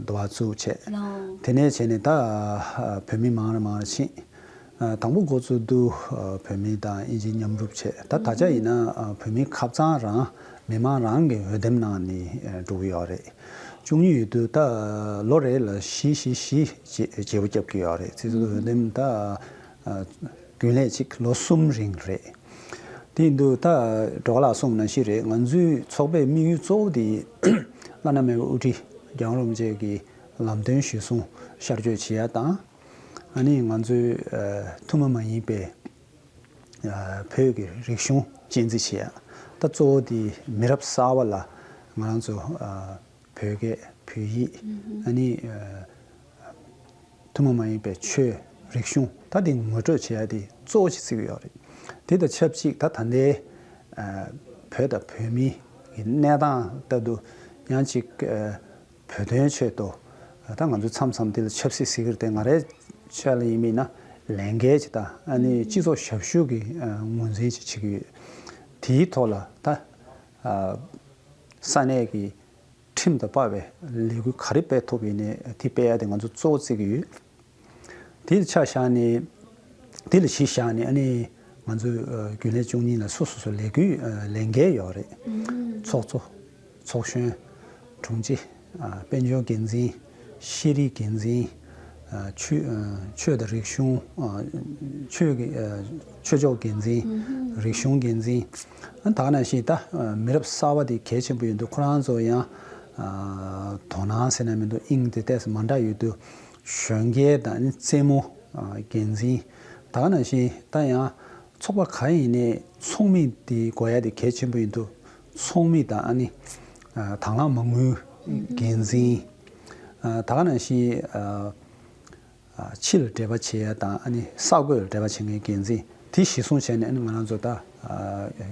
དུ་བཙུགས་བྱས། ལགས་འོང་། དེ་ནས་བྱས་ནས་ད་བོད་མི་མང་རུ་མང་རུ་ཕྱིན། དང་པོ་འགོ་བཙུགས་དུས་བོད་མི་དང་དབྱིན་ཇི་མཉམ་རུབ་བྱས། ད་ད་ཆ་ཡིན་ན་བོད་མི་ཁ་རྩང་རང་མི་མང་རང་གིས་འོས་འདེམས་གནང་ནས་འགྲོ་གི་ཡོད་རེད། བཅུ་གཉིས་ཡོད་དུས་ད་ལོ་རེ་ལ་བཞི་བཞི་བཞི་བྱས་བརྗེ་པོ་རྒྱབ་ཀྱི་ཡོད་རེད། ཚིག་ཚོད་འོས་འདེམས་ད་རྒྱུན་ལས་གཅིག་ལོ་གསུམ་རིང་རེད། དེ་ཡིན་དུས་ད་སྒྲོལ་དཀར་ལགས་གསུངས་ནང་བཞིན་རེད། ང་ཚོའི་ཚོགས་པའི་དམིགས་ཡུལ་གཙོ་བོ་དེ་བླ་ན་མེད་པའི་དབུ་ཁྲིད་རྒྱལ་བ་རིན་པོ་ཆེ་གི་ལམ་སྟོན་གཞིར་བཟུང་ཤར་བསྐྱོད་བྱེད་ཡ་དང་། ཨ་ནི་ང་ཚོའི་ཨ་ཐུན་མོང་མ་ཡིན་པའི་ཨ་བོད་ཀྱི་རིག་གཞུང་གཅེས་འཛིན་བྱེད་ཡ། ད་གཙོ་བོ་དེ་མི་རབས་གསར་པ་ལ་ང་རང་ཚོ་ཨ་བོད་སྐད་བོད་ཡིག་ཨ་ནི་ཨ་ཐུན་མོང་མ་ཡིན་པའི་ཆོས་རིག་གཞུང་ད་དེ་ངོ་སྤྲོད་བྱེད་ཡ་དེ་གཙོ་བོ་ཞིག་བརྩི་གི་ཡོད་རེད། དེ་དང་ཆབས་ཅིག་ད་ད་ལྟའི་ཨ་བོད་དང་བོད་མིའི་གནས་སྟངས་ལྟར་དུ་ཡང་ཅིག་ཨ་བོད་དོན་ཆེད་དུ་ད་ང་ཚོ་མཚམས་མཚམས་འདི་ལ་ཆབ་སྲིད་ཟེར་གི་རེད་དེ། ང་རའི་ཆ་ལ་ཡིན་མིན་ན་ལས་འགན་ཅིག་དང་ཨ་ནི་སྤྱི་ཚོགས་ཞབས་ཞུ་གི་ངོས་འཛིན་ཅིག་བྱེད་ཀྱི་ཡོད། དེའི་ཐོག་ལ་ད་ས་གནས་ཀྱི་ཁྲིམས་དང་བབས་པའི་ལས་འགུལ་ག་རེ་སྤེལ་ཐུབ་ཡིན་ནའི་དེ་སྤེལ་ཡ་དེ་ང་ཚོ་གཙོ་བོ་བརྩི་གི་ཡོད། དེ་ལ་ཆ་བཞག་ནས། དེ་ལ་གཞི་བཞག་ནས་ཨ་ནི་ང་ཚོའི་ཨ་རྒྱུན་ལས་བཅུ་གཉིས་ལ་སོ་སོ་སོ་ལས་འགུལ་ཨ་ལས་འགན་ཡོད་རེད། ཚོགས་གཙོ། ཚོགས་གཞོན། དྲུང་ཆེ། ཨ་དཔལ་འབྱོར་འགན་འཛིན། ཤེས་རིག་འགན་འཛིན། ཨ་ཆོས་ཨ་ཆོས་དང་རིག་གཞུང་། ཨ་ཆོས་ཀྱི་ཨ་ཆོས་ཕྱོགས་འགན་འཛིན། རིག་གཞུང་འགན་འཛིན། ཨ་ད་ག་ནང་བཞིན་ད་ཨ་མི་རབས་གསར་པ་དེ་གལ་ཆེན་པོ་ཡིན་འདུག་ཁོ་རང་ཚོ་ཡང་ཨ་དོ་སྣང་ཟེར་ན་མི་འདུག་དབྱིངས་དེ་ཏོག་ཙམ་མ་འདྲ་ཡོད་དུས། གཞོན་སྐྱེས་དང་ནི་རྩེད་མོ་ཨ་འགན་འཛིན། ད་ག་ནང་བཞིན་ད་ཡང་ཚོགས་པ་ག་ཡིན་ནའི་ཚོགས་མི་དེ་དགོས་ཡ་དེ་གལ་ཆེན་པོ་ཡིན་འདུག་ཚོགས་མི་དང་ཨ་ནི་ཨ་དང་བླངས་མ་དངུལ་འགན་འཛིན། ཨ་ད་ག་ནང་བཞིན་ཨ་ཨ་ཕྱི་ལ་འབྲེལ་བ་བྱེད་ཡ་དང་ཨ་ནི་ས་བགོས་ལ་འབྲེལ་བ་བྱེད་མཁན་འགན་འཛིན། དེ་གཞི་བཟུང་བྱས་ནས་ཨ་ནི་ང་རང་ཚོ་ད་ཨ་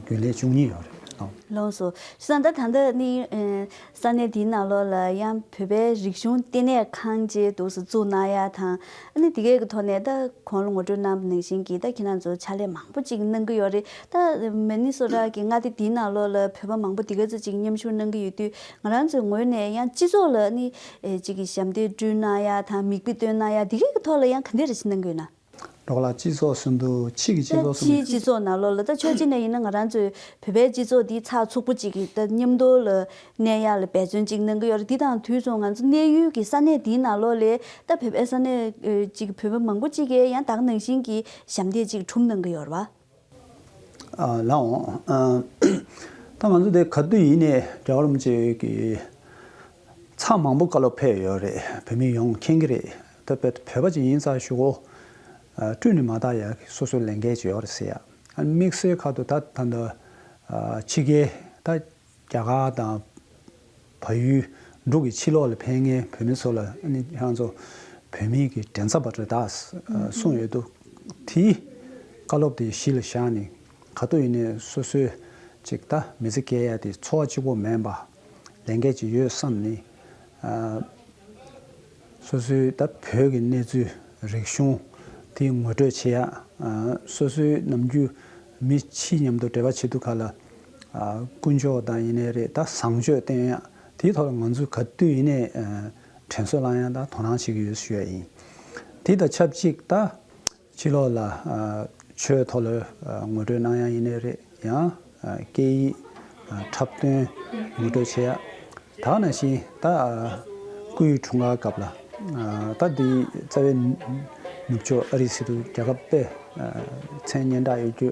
རྒྱུན་ལས་བཅུ་གཉིས་ཡོད་རེད། ཨོ། ལགས་སོ། བྱས་ཙང་ད་ད་ལྟ་ནི་ཨ་ས་གནས་འདིའི་ནང་ལོགས་ལ་ཡང་བོད་པའི་རིག་གཞུང་ལྟེ་གནས་ཁང་ཅིག་འདུག་སེ་བཙུགས་གནང་ཡ་དང་། ཨ་ནི་དེ་གའི་གི་ཐོག་ནས་ད་གོང་ལ་ངོ་སྤྲོད་གནང་བ་ནང་བཞིན་གྱི་ད་ཁྱེད་རང་ཚོ་ཕྱག་ལས་མང་པོ་ཅིག་གནང་གི་ཡོད་རེད། ད་མི་ནི་སོ་ཊ་གི་མངའ་སྡེ་འདིའི་ནང་ལོགས་ལ་བོད་པ་མང་པོ་དེ་ག་ཚོད་ཅིག་མཉམ་ཞུགས་གནང་གི་ཡོད་དུས། ང་རང་ཚོའི་ངོས་ནས་ཡང་སྤྱི་ཚོགས་ལ་ནི་ཨེ་ཅིག་གི་ཞབས་འདེགས་བསྐྲུན་གནང་ཡ་དང་མིག་དཔེ་སྟོན་གནང་ཡ་དེ་གའི་གི་ཐོག་ལ་ཡང་ག་འདྲ་རེ་ཞིག་གནང་གི་ཡོད་ན། སྒྲོལ་དཀར་ལགས། སྤྱི་ཚོགས་ཟེར་དུས་ཕྱི་གི་སྤྱི་ཚོགས་ཟེར་ན། ཕྱིའི་སྤྱི་ཚོགས་ནང་ལོགས་ལ་ད་ཕྱོགས་གཅིག་ནས་ཡིན་ན་ང་རང་ཚོའི་བོད་པའི་སྤྱི་ཚོགས་འདི་ཚགས་ཚུད་པོ་ཅིག་གི་ད་མཉམ་དུ་ལ་གནས་ཡག་ལ་འབད་བརྩོན་ཅིག་གནང་གི་ཡོད་རེད། འདི་དང་དུས་མཚུངས་ང་ཚོ་གནས་ཡུལ་གྱི་ས་གནས་འདིའི་ནང་ལོགས་ལ་ད་བོད་པའི་ས་གནས་ཨ་ཅིག་བོད་པ་མང་པོ་ཅིག་གིས་ཡང་ད་ག་ནང་བཞིན་གྱི་ཞབས་འདེགས་ཅིག་སྒྲུབ་གནང་གི་ཡོད་རེད་བ། ཨ་ལགས་འོང་། ཨ་ ད་ང་ཚོ་དེ་ག་དུས་ཡིན་ནའི་རྒྱལ་བ་རིན་པོ་ཆེ་གི་ཚབ་མང་པོ་བཀའ་སློབ་ཕེབས་ཡོད་རེད། བོད་མི་ཡོངས་མཁྱེན་གྱི་རེད། ད་བོད་བོད་པ་ཅིག་ཡིན་ཙང་ཞུ་གོ་སྤྲོས་ནས་མ་བཏང་ཡ་སོ་སོའི་ལས་འགན་ཅིག་ཡོད་རེད་ཟེར་ཡ། དམིགས་བསལ་ཁ་ཐུག་ད་ད་ད་ཕྱི་རྒྱལ་ད་རྒྱ་གར་དང་བལ་ཡུལ་འབྲུག་གི་ཕྱི་ལོགས་ལ་ཕེབས་མཁན་བོད་མི་ཚོ་ལ་ནི་ཁྱེད་རང་ཚོ་བོད་མི་གི་མགྲིན་ཚབ་པ་རེད་ད་གསུངས་ཡོད་འདུག་དེའི་བཀའ་སློབ་དེ་གཞི་ལ་བཞག་ནས་ག་དུས་ཡིན་ནའི་སོ་སོའི་ཅིག་ད་མི་ཚེ་སྐྱེལ་ཡ་དེ་འཚོ་བ་གཅིག་པོ་མིན་པ་ལས་འགན་ཅིག་ཡོད་བསམ་ནས། སོ་སོའི་ད་བོད་ཀྱི་གནས་ཚུལ་རིག་གཞུང་དེ་ངོ་སྤྲོད་བྱེད་ཡ། སོ་སོའི་ནམ་རྒྱུན་མི་ཕྱི་མཉམ་དུ་འབྲེལ་བ་བྱེད་དུས་ག་ལ་ཀུན་སྤྱོད་དང་ཡིན་ནའི་རེད། ད་བཟང་སྤྱོད་བསྟན་ཡ་དེའི་ཐོག་ལ་ང་ཚོས་ག་དུས་ཡིན་ནའི་དྲན་གསོ་བསླང་ཡ་དང་དོ་སྣང་བྱེད་ཀྱི་ཡོད་ཞུ་ཡ་ཡིན། དེ་དང་ཆབས་ཅིག་ད་ཕྱི་ལོགས་ལ་ཆོས་ཐོག་ལ་ངོ་སྤྲོད་གནང་ཡ་ཡིན་ནའི་རེད། ཡང་སྐད་ཡིག་འཁྲབ་སྟོན་ངོ་སྤྲོད་བྱེད་ཡ། ད་ནང་བཞིན་ད་སྐུའི་འཁྲུངས་སྐར་སྐབས་ལ་ད་འདི་རྩ་བའི་ནུབ་ཕྱོགས་ཨ་རི་ཟེར་དུས་རྒྱལ་ཁབ་དཔེ་མཚན་སྙན་གྲགས་ཡོད་རྒྱུ་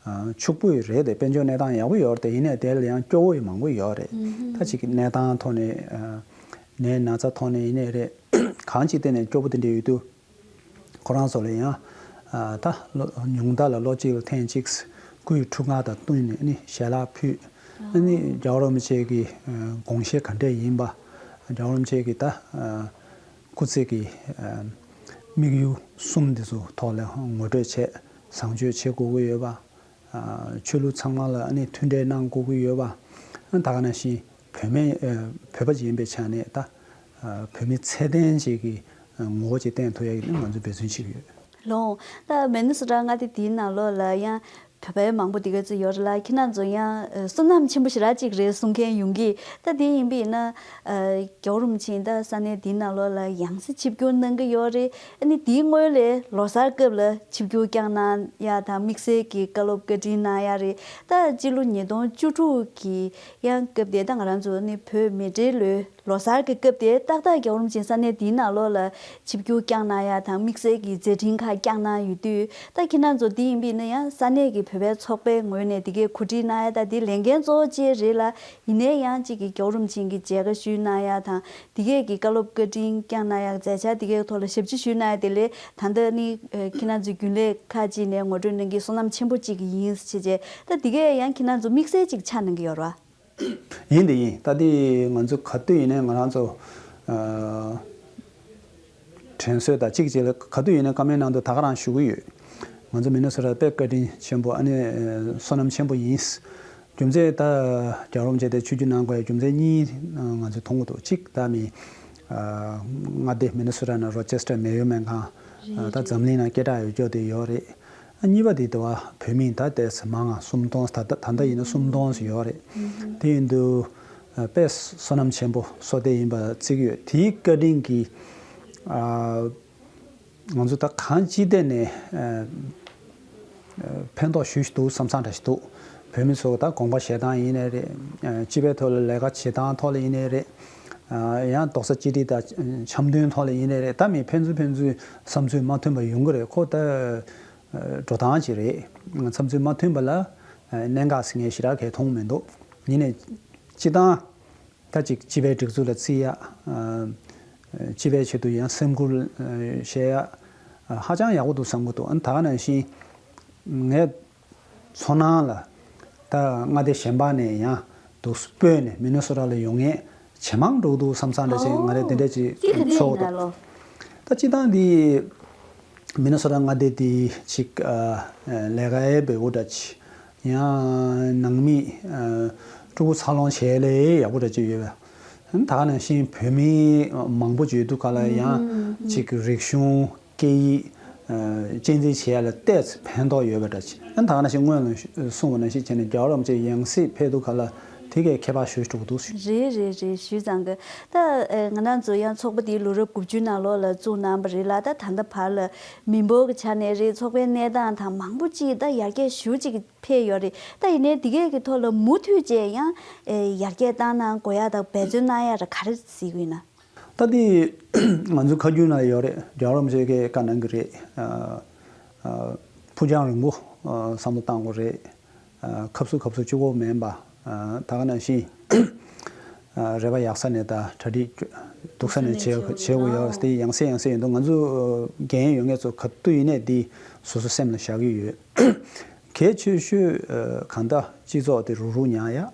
ཕྱུག་པོ་ཡི་རེད་དེ། དཔལ་འབྱོར་གནས་སྟངས་ཡག་པོ་ཡོད་རེད་དེ། ཡིན་ནའི་དེ་ལ་ཡང་སྐྱོ་བོ་ཡི་མང་པོ་ཡོད་རེད། ད་ཅིག་གནས་སྟངས་ཐོག་ནས་ནད་ན་ཚ་ཐོག་ནས་ཡིན་ནའི་རེད། གང་ཅིག་སྟེང་ནས་སྐྱོ་པོ་དེ་འདྲ་ཡོད་དུས། ཁོ་རང་ཚོ་ལ་ཡང་ད་ལོ་ཉུང་མཐའ་ལ་ལོ་གཅིག་ལ་ཐེངས་གཅིག་སྐུའི་འཁྲུངས་སྐར་དང་བསྟུན་ནས་ནི་ཞལ་ལག་ཕུལ། ཨ་ནི་རྒྱལ་བ་རིན་པོ་ཆེ་གི་དགོངས་བཞེད་ག་འདྲས་ཡིན་པ། རྒྱལ་བ་རིན་པོ་ཆེ་གི་ད་སྐུ་ཚེ་གི་དམིགས་ཡུལ་གསུམ་འདི་ཚོ་ཐོག་ལ་ངོ་སྤྲོད་བྱས། བཟང་སྤྱོད་བྱེད་དགོས་ཀྱི་ཡོད་པ། ཆོས་ལུགས་ཚང་མ་ལ་ནི་མཐུན་འབྲེལ་གནང་དགོས་ཀྱི་ཡོད་པ། ད་ག་ནང་བཞིན་བོད་མི་བོད་པ་ཅིག་ཡིན་པའི་ཆ་ནས་ད་བོད་མི་ཚད་ལྡན་ཅིག་གི་ངོ་བོ་ཅིག་བསྟན་ཐུབ་ཡ་གི་ནི་ང་ཚོས་འབད་བརྩོན་བྱེད་ཀྱི་ཡོད། ལོང་། ད་མི་ནི་སོ་ཊ་མངའ་སྡེ་འདིའི་ནང་ལོགས་ལ་ཡང་བོད་པ་མང་པོ་འདི་ག་ཚོད་ཡོད་རེད་ལ། ཁྱེད་རང་ཚོ་ཡང་བསོད་ནམས་ཆེན་པོ་ཞེ་དྲག་ཅིག་རེད་གསུང་མཁན་ཡོང་གི། ད་དེ་ཡིན་པ་ཡིན་ན། རྒྱལ་བ་རིན་པོ་ཆེ་ད་ས་གནས་འདིའི་ནང་ལོགས་ལ་ཡང་སེ་ཆིབས་བསྒྱུར་གནང་གི་ཡོད་རེད། ཨ་ནི་དེའི་སྔོན་ལ་ལོ་གསར་སྐབས་ལ་ཆིབས་བསྒྱུར་བསྐྱངས་གནང་ཡ་དང་དམིགས་བསལ་གྱི་བཀའ་སློབ་བཀའ་དྲིན་གནང་ཡ་རེད། ད་སྤྱི་ལོ་ཉིས་སྟོང་བཅུ་དྲུག་གི་ཡང་སྐབས་དེ་ད་ང་རང་ཚོ་ནི་བོད་མི་སྒེར་ལོའི་ལོ་གསར་གྱི་སྐབས་དེ་ཏག་ཏག་རྒྱལ་བ་རིན་པོ་ཆེ་ས་གནས་འདིའི་ནང་ལོགས་ལ་ཆིབས་བསྒྱུར་བསྐྱངས་གནང་ཡ་དང་དམིགས་བསལ་གྱི་མཛད་འཕྲིན་ཁག་བསྐྱངས་གནང་ཡོད་དུས། ད་ཁྱེད་རང་ཚོ་འདི་ཡིན་པ་ཡིན་ན་ཡང་ས་གནས་ཀྱི་བོད་པའི་ཚོགས་པའི་ངོས་ནས་འདི་གའི་གོ་སྒྲིག་གནང་ཡ་ད་འདི་ལས་འགན་གཙོ་བོ་བཅས་རེད་ལ། ཡིན་ནའི་ཡང་གཅིག་གི་རྒྱལ་བ་རིན་པོ་ཆེ་གི་མཇལ་ཁ་ཞུས་གནང་ཡ་དང་། འདི་གས་ཀྱི་བཀའ་སློབ་བཀའ་དྲིན་བསྐྱངས་གནང་ཡ། མཛད་འཆར་འདི་གས་ཐོག་ལ་ཞབས་ཕྱི་ཞུས་གནང་ཡ་དེ་ལས་ད་ལྟ་ནི་ཁྱེད་རང་ཚོའི་རྒྱུན་ལས་ཁག་ཅིག་ནས་ངོ་སྤྲོད་གནང་གི་བསོད་ནམས་ཆེན་པོ་གཅིག་ཡིན་ཟེར་བྱས། ད་འདི་གས་ཡང་ཁྱེད་རང་ཚོ་དམིགས་བསལ་གཅིག་ཆགས་གནང་གི་ཡོད་རེད་བ། ཡིན་དེ་ཡིན། ད་དེ་ང་ཚོ་ག་དུས་ཡིན་ནའི་ང་རང་ཚོ་དྲན་གསོ་དང་གཅིག་བྱས་ལ་ག་དུས་ཡིན་ནའི་བཀའ་མོལ་གནང་དུས་ད་ག་རང་ཞུ་གི་ཡོད། ང་ཚོ་མི་ནི་སོ་ཊ་དཔེ་བཀའ་དྲིན་ཆེན་པོ། ཨ་ནི་བསོད་ནམས་ཆེན་པོ་ཡིན། རྒྱུ་མཚན་ད་རྒྱལ་བ་རིན་པོ་ཆེ་དེ་ཆིབས་བསྒྱུར་གནང་དགོས་ཡ་རྒྱུ་མཚན་གཉིས་ང་ཚོས་མཐོང་གི་འདུག་གཅིག་ད་མི་མངའ་སྡེ་མི་ནི་སོ་ཊ་ནང་རོ་ཅེ་སི་ཊར་མེ་ཡོ་སྨན་ཁང་ད་འཛམ་གླིང་ནང་སྐད་གྲགས་ཡོད་རྒྱུ་དེ་ཡོད་རེད། གཉིས་པ་དེ་དུ་བ་བོད་མི་ད་ལྟའི་མང་ང་སུམ་སྟོང་ད་ལྟ་ད་ལྟ་ཡིན་ན་སུམ་སྟོང་ཞིག་ཡོད་རེད། དེ་ཡིན་དུས་དཔེ་བསོད་ནམས་ཆེན་པོ་བསོད་བདེ་ཡིན་པ་བརྩི་གི་ཡོད། དེའི་བཀའ་དྲིན་གྱིས་ང་ཚོ་ད་གང་ཅི་ཐད་ནས་ཕན་ཐོགས་ཞེ་པོ་ཞིག་འདུག་བསམ་བསམ་འདྲ་ཞིག་འདུག་བོད་མི་ཚོ་ད་དགོངས་པ་བཞེས་སྟངས་ཡིན་ནའི་རེད། སྤྱི་པའི་ཐོག་ལ་ལས་ཀ་བྱེད་སྟངས་ཐོག་ལ་ཡིན་ནའི་རེད། ཡང་རྡོག་རྩ་གཅིག་སྒྲིལ་དང་འཆམ་མཐུན་ཐོག་ལ་ཡིན་ནའི་རེད། ད་མི་ཕན་ཚུན་ཕན་ཚུན་བསམ་ཚུལ་མ་མཐུན་པ་ཡོང་གི་རེད། ཁོ་ད། འགྲོ་སྟངས་ཅིག་རེད། བསམ་ཚུལ་མ་མཐུན་པ་ལ་གནད་འགག་ཟེར་མཁན་ཞེ་དྲག་གང་ཡང་མཐོང་མི་འདུག་ཡིན་ནའི་སྤྱི་བཏང་ད་ཅིག་སྤྱི་པའི་སྒྲིག་འཛུགས་ལ་བརྩི་ཡ། སྤྱི་པའི་ཆེད་དུ་ཡང་སེམས་ཁུར་བཞེས་ཡ་ཧ་ཅང་ཡག་པོ་འདུག་བསམ་གྱི་འདུག་ཨ་ནི་ད་ག་ནང་བཞིན་ངས་ཚོར་སྣང་ལ་ད་མངའ་སྡེ་གཞན་པ་ནས་ཡང་འདུག་སྤོས་ནས་མི་ནི་སོ་ཊ་ལ་ཡོང་མཁན་ཇེ་མང་འགྲོ་གི་འདུག་བསམ་བསམ་འདྲ་ཅིག་ང་རང་དེ་འདྲ་ཅིག་ཚོར་གྱི་འདུག་ད་སྤྱི་བཏང་འདི་མི་ནི་སོ་ཊ་མངའ་སྡེ་འདི་ཅིག་ལས་ཀ་ཡག་པོ་འདྲ་ཅིག་ཡང་ནང་མི་ཕྲུ་གུ་འཚར་ལོངས་བྱེད་ལས་ཡག་པོ་འདྲ་ཅིག་ཡོད་པས། ད་ག་ནང་བཞིན་བོད་མི་མང་པོ་ཅིག་ཡོད་དུས་ག་ལ་ཡང་ཅིག་རིག་གཞུང་། སྐད་ཡིག་གཅེས་འཛིན་བྱེད་ཡ་ལ་ཏོག་ཙམ་ཕན་ཐོགས་ཡོད་པ་འདྲ་ཅིག་ཨ་ནི་ད་ག་ནང་བཞིན་སྔོན་ལ་གསུངས་པ་ནང་བཞིན་བྱས་ནས་རྒྱལ་བ་རིན་པོ་ཆེ་ཡང་སྲིད་ཕེབས་དུས་ག་ལ་དེ་གའི་ཁྱད་པར་ཞེ་པོ་འགྲོ་གི་འདུག་རེད་རེད་རེད། ཞུས་ཙང་གི་ད་ང་རང་ཚོ་ཡང་ཚོགས་པ་དེའི་ལོ་རབས་དགུ་བཅུ་ནང་ལོགས་ལ་བཙུགས་གནང་བ་རེད་ལ། ད་ད་ལྟ་བར་ལ་མི་འབོར་གྱི་ཆ་ནས་རེད། ཚོགས་པའི་གནས་སྟངས་དང་མང་པོ་ཅིག་ད་ཡར་རྒྱས་ཞེ་པོ་ཅིག་ཕེབས་ཡོད་རེད། ད་ཡིན་ནའི་འདི་གའི་གི་ཐོག་ལ་མུ་མཐུད་བྱས་ཡང་ཡར་རྒྱས་བཏང་གནང་དགོས་ཡ་དང་འབད་བརྩོན་གནང་ཡ་ར་ག་རེ་གཟིགས་ཡོད་ན། ད་འདི་ང་ཚོའི་ཁ་རྒྱུན་ན་ཡོད་རེད། རྒྱལ་བ་རིན་པོ་ཆེ་གིས་བཀའ་གནང་གི་རེད། ཕུགས་རྒྱང་རིང་པོ་བསམ་བློ་བཏང་དགོས་རེད། ཁབ་སུ་ཁབ་སུ་གཅིག་པོ་མིན་པ། ད་ག་ནང་བཞིན་རེ་བ་ཡག་ས་ནས་དང་གྲ་སྒྲིག་སྡུག་ས་ནས་བྱེད་བྱེད་དགོས་ཡོད་དེ་ཡང་སེ་ཡང་སེ་ཡིན་འདུག་ང་ཚོ་འགན་ཡོད་མཁན་ཚོ་ག་དུས་ཡིན་ནས་འདི་སོ་སོ་སེམས་ལ་བཞག་གི་ཡོད། གལ་ཆེ་ཤོས་གང་ལྟར་སྤྱི་ཚོགས་དེ་རུག་རུག་ཉར་ཡ།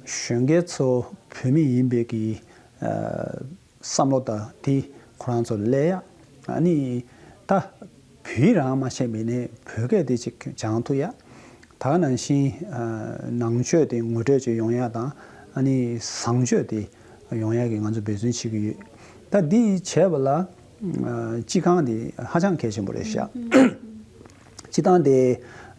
གཞོན་སྐྱེས་ཚོ་བོད་མི་ཡིན་པའི་གི་བསམ་བློ་དང་དེ་ཁོ་རང་ཚོ་སླེབས་ཡ། ཨ་ནི་ད་བོད་ཡིག་རང་མ་ཤེས་པ་ཡིན་ནའི་བོད་སྐད་དེ་ཅིག་སྦྱང་ཐུབ་ཡ། ད་ག་ནང་བཞིན་ནང་ཆོས་དེ་ངོ་སྤྲོད་ཅིག་ཡོང་ཡ་དང་ཨ་ནི་བཟང་སྤྱོད་དེ་ཡོང་ཡ་གི་ང་ཚོ་འབད་བརྩོན་བྱེད་ཀྱི་ཡོད། ད་འདི་བྱས་པ་ལ་སྤྱི་ཁང་དེ་ཧ་ཅང་གལ་ཆེན་པོ་རེད་ཤག་སྤྱི་བཏང་དེ་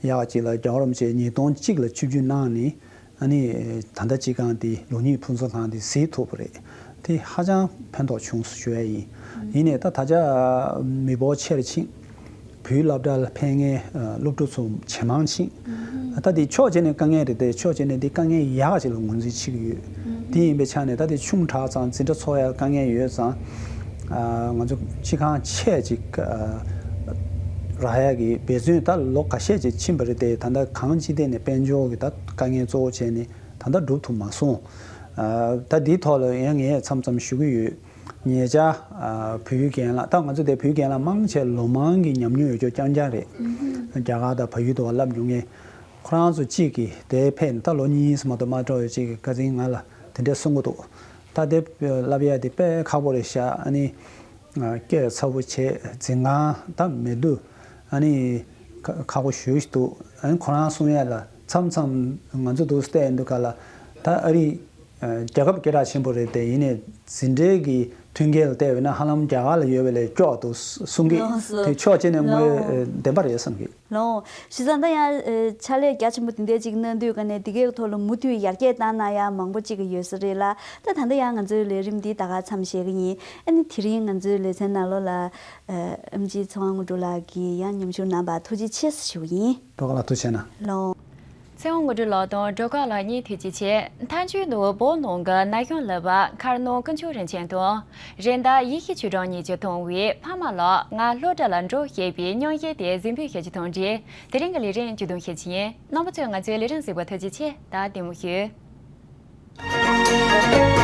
ཡག་ཅིག་ལ་རྒྱལ་བ་རིན་པོ་ཆེ་ཉིས་སྟོང་གཅིག་ལ་ཆིབས་བསྒྱུར་གནང་ནས་ཨ་ནི་ད་ལྟ་སྤྱི་ཁང་དེ་ལུགས་གཉིས་ཕུན་ཚོགས་ཁང་དེ་གཟིགས་ཐུབ་པ་རེད། དེ་ཧ་ཅང་ཕན་ཐོགས་བྱུང་སོང་ཞུ་ཡ་ཡིན། ཡིན་ནའི་ད་ད་ཆ་མི་འབོར་ཆེར་ཕྱིན། བོད་ཡིག་སློབ་གྲྭ་ལ་ཕན་མཁན་སློབ་ཕྲུག་ཚོ་ཇེ་མང་ཕྱིན། ད་དེ་ཕྱོགས་གཅིག་ནས་དཀའ་ངལ་རེད་དེ་ཕྱོགས་གཅིག་ནས་དེ་དཀའ་ངལ་ཡག་ཅིག་ལ་ངོས་འཛིན་བྱེད་ཀྱི་ཡོད། དེ་ཡིན་པའི་ཆ་ནས་ད་དེ་ཆུང་དྲགས་ཙང་འཛིན་གྲྭ་ཚོགས་ཡ་དཀའ་ངལ་ཡོད་ཙང་། ང་ཚོ་སྤྱི་ཁང་ཆེ་ཅིག་རག་ཡ་གི་འབད་བརྩོན་ད་ལོ་ཁ་ཤས་ཅིག་ཕྱིན་པ་རེད་དེ་ད་ལྟ་གང་ཅི་ཐད་ནས་དཔལ་འབྱོར་གྱི་ད་དཀའ་ངལ་གཙོ་བོ་བྱས་ནས་ད་ལྟ་འགྲུབ་ཐུབ་མ་སོང་། ད་འདིའི་ཐོག་ལ་ཡང་ངས་མཚམས་མཚམས་ཞུ་གི་ཡོད། ཉེ་ཆར་བོད་ཡིག་རྒན་ལགས་ད་ང་ཚོ་དེ་བོད་ཡིག་རྒན་ལགས་མང་ཆེ་ལོ་མང་གི་ཉམས་མྱོང་ཡོད་རྒྱུ་རྐྱང་རྐྱང་རེད། རྒྱ་གར་དང་བལ་ཡུལ་དུ་བ་བསླབ་མྱོང་མཁན་ཁོ་རང་ཚོ་གཅིག་གིས་དེ་ཕེབས་ནས་ད་ལོ་གཉིས་མ་གཏོགས་མ་འགྲོ་བའི་གཅིག་གིས་བཀའ་དྲིན་ང་ལ་དེ་འདྲས་གསུང་གི་འདུག་ད་དེ་བསླབ་ཡ་དེ་དཔེ་ཁག་པོ་རེད་ཤག་ཨ་ནི་སྐད་ཚ་པོ་བྱས་འཛིན་ཁང་ད་མེད་དུས་ཨ་ནི་ཁག་པོ་ཞེ་པོ་ཞིག་འདུག་ཨ་ནི་ཁོ་རང་གསུང་ཡ་ལ་མཚམས་མཚམས་ང་ཚོ་འདུག་བལྟས་འདུག་ག་ལ་ད་ཨ་རི། རྒྱལ་ཁབ་སྐད་གྲགས་ཆེན་པོ་རེད་དེ་ཡིན་ནའི་འཛིན་གྲྭའི་གི་མཐུན་རྐྱེན་ལ་བལྟས་པ་ན་ཧ་ལམ་རྒྱ་གར་ལ་ཡོད་པ་ལས་སྐྱོ་བ་འདུག་གསུང་གི། ལགས་སོ། དེ་ཕྱོགས་གཅིག་ནས་དངོས་ལགས། བདེན་པ་རེད་བསམ་གི། ལགས། བྱས་ཙང་ད་ཡང་ཕྱག་ལས་རྒྱ་ཆེན་པོ་དེ་འདྲ་ཅིག་གནང་དུས་ཀ་ནས་དེ་གའི་ཐོག་ལ་མུ་མཐུད་ཡར་རྒྱས་བཏང་གནང་ཡ་མང་པོ་ཅིག་ཡོད་ས་རེད་ལ། ད་ད་ལྟ་ཡང་ང་ཚོའི་ལས་རིམ་འདི་ད་ག་མཚམས་བཞག་གི་ཡིན། ཨ་ནི་དེ་རིང་ང་ཚོའི་ལེ་ཚན་ནང་ལོགས་ལ་ཨེམ་ཆི་ཚེ་དབང་དངོས་གྲུབ་ལགས་ཀྱིས་ཡང་མཉམ་ཞུགས་གནང་བར་ཐུགས་རྗེ་ཆེ་ཞུ་གི་ཡིན། སྒྲོལ་དཀར་ལགས་ཐུགས་རྗེ་གནང་། ལགས། ཚེ་དབང་དངོས་གྲུབ་ལགས་དང་སྒྲོལ་དཀར་ལགས་གཉིས་ཐུགས་རྗེ་ཆེ། མཐའ་མཇུག་ཏུ་བོད་ནང་གི་ན་གཞོན་སློབ་དཔོན་མཁར་ནང་དཀོན་མཆོག་རིན་ཆེན་དང་། རེད་མདའ་ཡེ་ཤེས་ཆོས་གྲགས་གཉིས་ཀྱིས་བཏང་བའི་ཕ་མ་ལགས་ང་སློབ་གྲྭ་ལ་འགྲོ་ཞེས་པའི་སྙན་ཞུ་དེ་གཟིགས་འབུལ་ཞུ་རྒྱུ་དང་འབྲེལ་དེ་རིང་གི་ལས་རིམ་མཇུག་བསྡོམས་ཞུ་རྒྱུ་ཡིན། རྣམ་པ་ཚོས་ང་ཚོའི་ལས་རིམ་གཟིགས་པར་ཐུགས་རྗེ་ཆེ། ད་བདེ་མོ་བཞུགས།